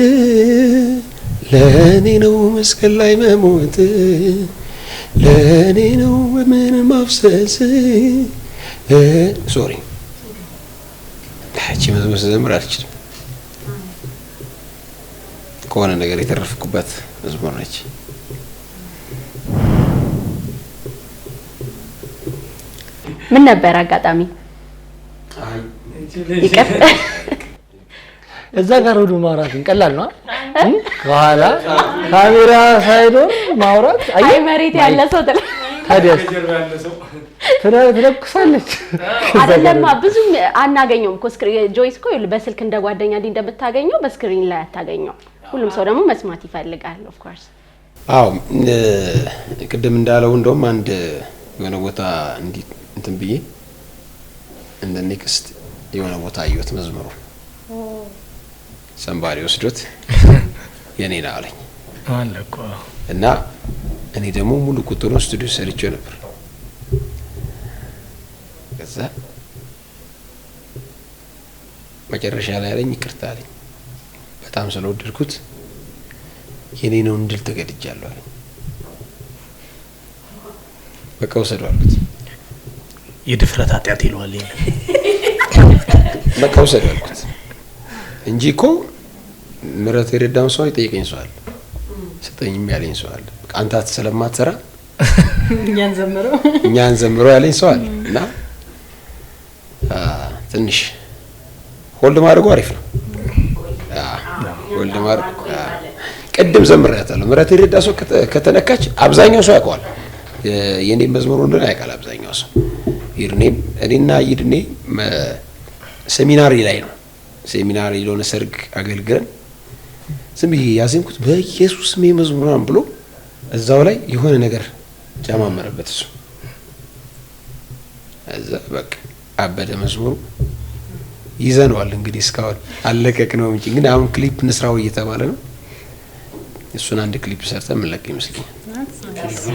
B: ለእኔ ነው መስቀል ላይ መሞት፣ ለእኔ ነው በምን ማፍሰስ። Sorry፣ እቺ መዝሙር ስዘምር አልችልም። ከሆነ ነገር የተረፍኩባት መዝሙር ነች።
E: ምን ነበር አጋጣሚ? ይቅር።
A: እዛ ጋር ወዱ ማውራት ቀላል ነው። ከኋላ ካሜራ ሳይኖር ማውራት።
E: አይ መሬት ያለ ሰው ትል
A: ታዲያስ ትለኩሳለች።
E: አይደለማ ብዙም አናገኘውም እኮ screen ጆይስ እኮ ይኸውልህ በስልክ እንደ ጓደኛ እንዲህ እንደምታገኘው በ screen ላይ አታገኘው። ሁሉም ሰው ደግሞ መስማት ይፈልጋል of course።
B: አዎ፣ ቅድም እንዳለው እንደውም አንድ የሆነ ቦታ እንዲህ እንትን ብዬ እንደ next የሆነ ቦታ አየሁት መዝሙሩ somebody ወስዶት የኔ ነው አለኝ።
D: አለ እኮ።
B: እና እኔ ደግሞ ሙሉ ቁጥሩን ስቱዲዮ ሰርቼው ነበር። ከዛ መጨረሻ ላይ አለኝ ይቅርታ አለኝ፣ በጣም ስለወደድኩት የኔ ነው እንድል ተገድጃለሁ አለኝ። በቃ ውሰደው አልኩት።
H: የድፍረት ኃጢአት ይለዋል ይሄን።
B: በቃ ውሰደው አልኩት እንጂ እኮ ምሕረት የረዳውን ሰው የጠየቀኝ ሰው አለ፣ ስጠኝም ያለኝ ሰው አለ። በቃ አንተ ስለማትሰራ
C: እኛን ዘምረው
B: እኛን ዘምረው ያለኝ ሰው አለ እና ትንሽ hold ማድረጉ አሪፍ ነው። Hold ማድረጉ ቅድም ዘምሬያታለሁ። ምሕረት የረዳ ሰው ከተነካች አብዛኛው ሰው ያውቀዋል። የኔ መዝሙር እንደሆነ ያውቃል አብዛኛው ሰው። ይድኔም እኔና ይድኔ Seminary ላይ ነው። Seminary ለሆነ ሰርግ አገልግለን ዝም ብዬ ያዜምኩት በኢየሱስ ስም መዝሙር ምናምን ብሎ እዛው ላይ የሆነ ነገር ጨማመረበት እሱ። እዛ በቃ አበደ መዝሙሩ። ይዘነዋል እንግዲህ እስካሁን አለቀቅነውም እንጂ ግን አሁን ክሊፕ እንስራው እየተባለ ነው። እሱን አንድ ክሊፕ ሰርተን የምንለቅ ይመስለኛል።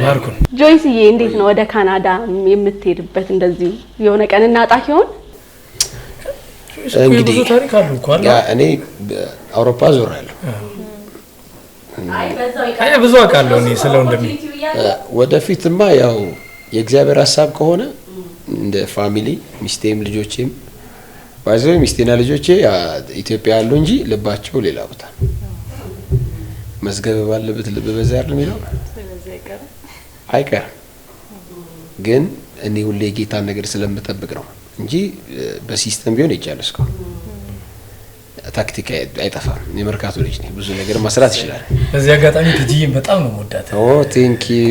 D: ባርኩን።
E: ጆይስዬ፣ እንዴት ነው ወደ ካናዳ የምትሄድበት? እንደዚሁ የሆነ ቀን እናጣ ይሆን?
B: እንግዲህ
D: ብዙ ታሪክ አሉ እኮ አለ።
B: Yeah፣ እኔ አውሮፓ ዞሬያለሁ።
D: አይ ብዙ አውቃለሁ እኔ ስለ ወንድሜ።
B: ወደፊትማ ያው የእግዚአብሔር ሀሳብ ከሆነ እንደ family ሚስቴም ልጆቼም፣ by the way ሚስቴና ልጆቼ ኢትዮጵያ ያሉ እንጂ ልባቸው ሌላ ቦታ ነው። መዝገብ ባለበት ልብ በዛ አይደል የሚለው፣ አይቀርም። ግን እኔ ሁሌ የጌታን ነገር ስለምጠብቅ ነው እንጂ በ system ቢሆን ይቻላል። እስካሁን ታክቲክ አይጠፋም። የመርካቶ ልጅ ነኝ፣ ብዙ ነገር መስራት ይችላል።
D: በዚህ አጋጣሚ ቲጂዬን በጣም ነው የምወዳት።
B: Oh, thank you።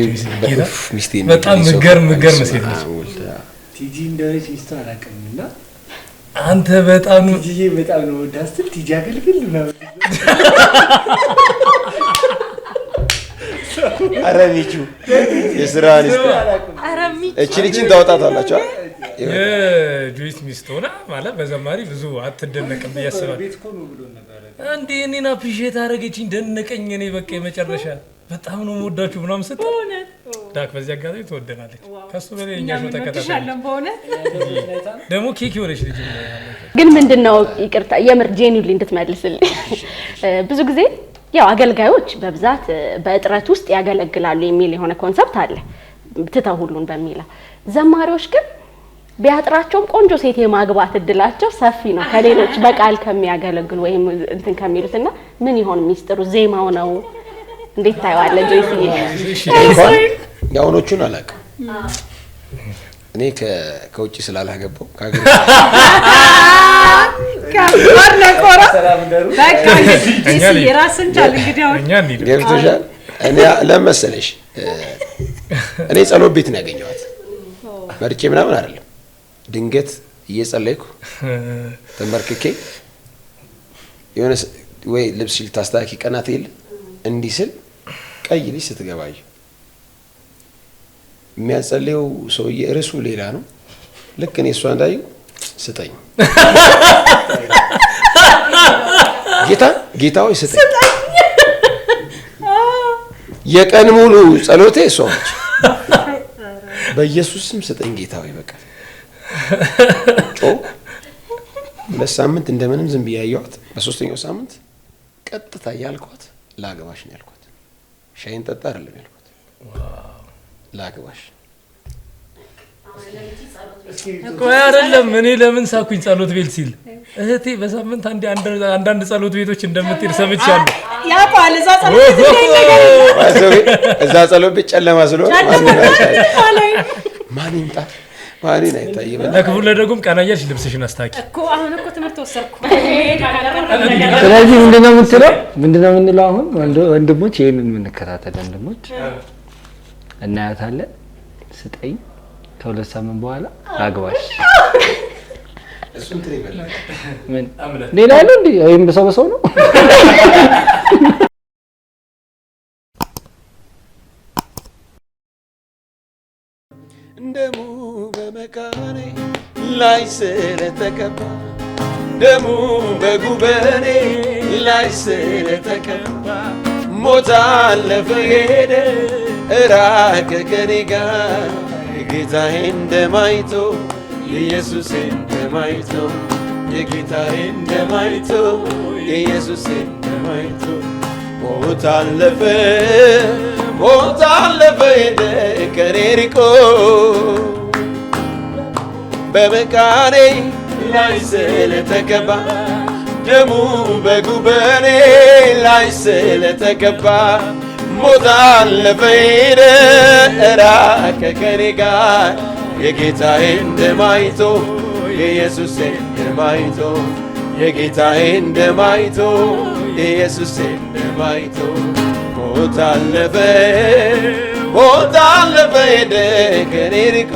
D: ጌታ
B: ሚስቴ
D: በጣም ምገርም ሴት ነች።
F: ቲጂ እንደሆነች ሚስቱ አላውቅም እና
D: አንተ በጣም
F: ቲጂዬ በጣም ነው ወዳ ስትል ቲጂ አገልግል ምናምን።
B: ኧረ ሚቹ የስራዋን ይስጥ። እቺ ልጅን ታወጣታላችሁ አይደል?
D: የጆይስ ሚስት ሆና ማለት በዘማሪ ብዙ አትደነቅም ብዬ አስባለሁ።
F: ቤት እኮ ነው ብሎን ነበረ።
D: እንዴ እኔን appreciate አደረገችኝ፣ ደነቀኝ። እኔ በቃ የመጨረሻ በጣም ነው የምወዳችሁ ምናምን ስትል ዳክ በዚህ አጋጣሚ ትወደናለች። ከሱ በላይ የእኛ show ተከታታይ
C: እንወድሻለን በእውነት።
D: ደግሞ ኬክ የሆነች ልጅ ነው ያለችው።
E: ግን ምንድን ነው፣ ይቅርታ፣ የምር genuinely እንድትመልስልኝ፣ ብዙ ጊዜ ያው አገልጋዮች በብዛት በእጥረት ውስጥ ያገለግላሉ የሚል የሆነ concept አለ፣ ትተው ሁሉን በሚለው። ዘማሪዎች ግን ቢያጥራቸውም ቆንጆ ሴት የማግባት እድላቸው ሰፊ ነው ከሌሎች በቃል ከሚያገለግሉ ወይም እንትን ከሚሉት። እና ምን ይሆን ሚስጥሩ? ዜማው ነው? እንዴት ታየዋለህ ጆይስዬ?
B: እንኳን የአሁኖቹን አላውቅም። እኔ ከውጭ ስላላገባው ከሀገር
C: ከባድ ነቆራ።
F: ሰላም ደሩ።
C: በቃ
D: እኛ
C: ጆይስዬ ራስን ቻል እንግዲህ አሁን።
D: እኛ እንሂድ።
B: ገብቶሻል። እኔ ለምን መሰለሽ፣ እኔ ጸሎት ቤት ነው ያገኘኋት። መርጬ ምናምን አይደለም። ድንገት እየጸለይኩ ተንበርክኬ የሆነ ወይ ልብስ ልታስተካኪ ቀናት የለ እንዲህ ስል ቀይ ልጅ ስትገባ አየሁ። የሚያጸልየው ሰውዬ ርዕሱ ሌላ ነው። ልክ እኔ እሷ እንዳየሁ ስጠኝ ጌታ፣ ጌታ ሆይ ስጠኝ። የቀን ሙሉ ጸሎቴ እሷ ነች። በኢየሱስ ስም ስጠኝ ጌታ ሆይ በቃ ጮህ። 2 ሳምንት እንደምንም ዝም ብዬ ያየኋት፣ በሶስተኛው ሳምንት ቀጥታ ያልኳት ላግባሽ ነው ያልኳት። ሻይን ጠጣ አይደለም ያልኳት፣ ላግባሽ።
D: ቆይ አይደለም፣ እኔ ለምን ሳኩኝ? ጸሎት ቤት ሲል እህቴ በሳምንት አንድ አንዳንድ ጸሎት ቤቶች እንደምትሄድ ሰምቻለሁ።
C: ያውቀዋል እዛ ጸሎት ቤት እንደ ነገር።
B: እዛ ጸሎት ቤት ጨለማ ስለሆነ ማን ይምጣ ማንን አይታይም።
D: ለክፉ ለደጉም ቀና እያልሽ ልብስሽን አስታኪ።
C: እኮ አሁን እኮ ትምህርት ወሰድኩ።
A: ስለዚህ ምንድነው የምትለው? ምንድነው የምንለው? አሁን ወንድሞች፣ ይህንን የምንከታተል ወንድሞች እናያታለን። ስጠኝ፣ ከ2 ሳምንት በኋላ አግባሽ።
B: እሱ እንትን ይበላል።
A: ምን ሌላ ያለው እንዴ? ወይም በሰው በሰው ነው።
B: ደሙ በመካኔ ላይ ስለተቀባ፣ ደሙ በጉበኔ ላይ ስለተቀባ፣ ሞት አለፈ ሄደ እራቀ ከኔ ጋር የጌታዬን ደም አይቶ፣ የኢየሱሴን ደም አይቶ፣ የጌታዬን ደም አይቶ፣ የኢየሱሴን ደም አይቶ፣ ሞት አለፈ፣ ሞት አለፈ ሄደ ከኔ ርቆ በመካኔ ላይ ስለተቀባ፣ ደሙ በጉበኔ ላይ ስለተቀባ፣ ሞት አለፈ ሄደ ራቀ ከኔ ጋር የጌታዬን ደም አይቶ፣ የኢየሱሴን ደም አይቶ፣ የጌታዬን ደም አይቶ፣ የኢየሱሴን ደም አይቶ፣ ሞት አለፈ፣ ሞት አለፈ ሄደ ከኔ ርቆ።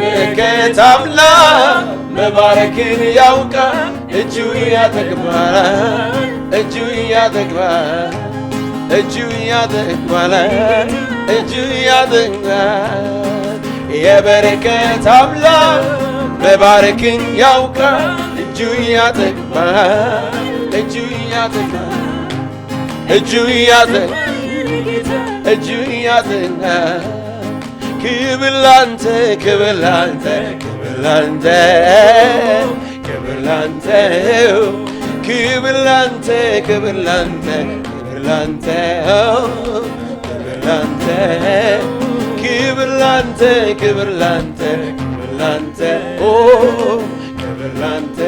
I: የበረከት አምላክ መባረክን ያውቃል። እጁ ያጠግባል፣ እጁ ያጠግባል፣ እጁ ያጠግባል፣ እጁ ያጠግባል። የበረከት አምላክ መባረክን ያውቃል። እጁ ያጠግባል፣ እጁ ያጠግባል፣ እጁ ያጠግባል፣ እጁ ያጠግባል። ክብር ላንተ፣ ክብር ላንተ፣ ክብር ላንተ፣ ክብር ላንተ፣ ክብር ላንተ፣ ክብር ላንተ፣ ክብር ላንተ፣ ክብር ላንተ፣ ክብር ላንተ፣ ክብር ላንተ፣ ክብር ላንተ፣ ኦ ክብር ላንተ።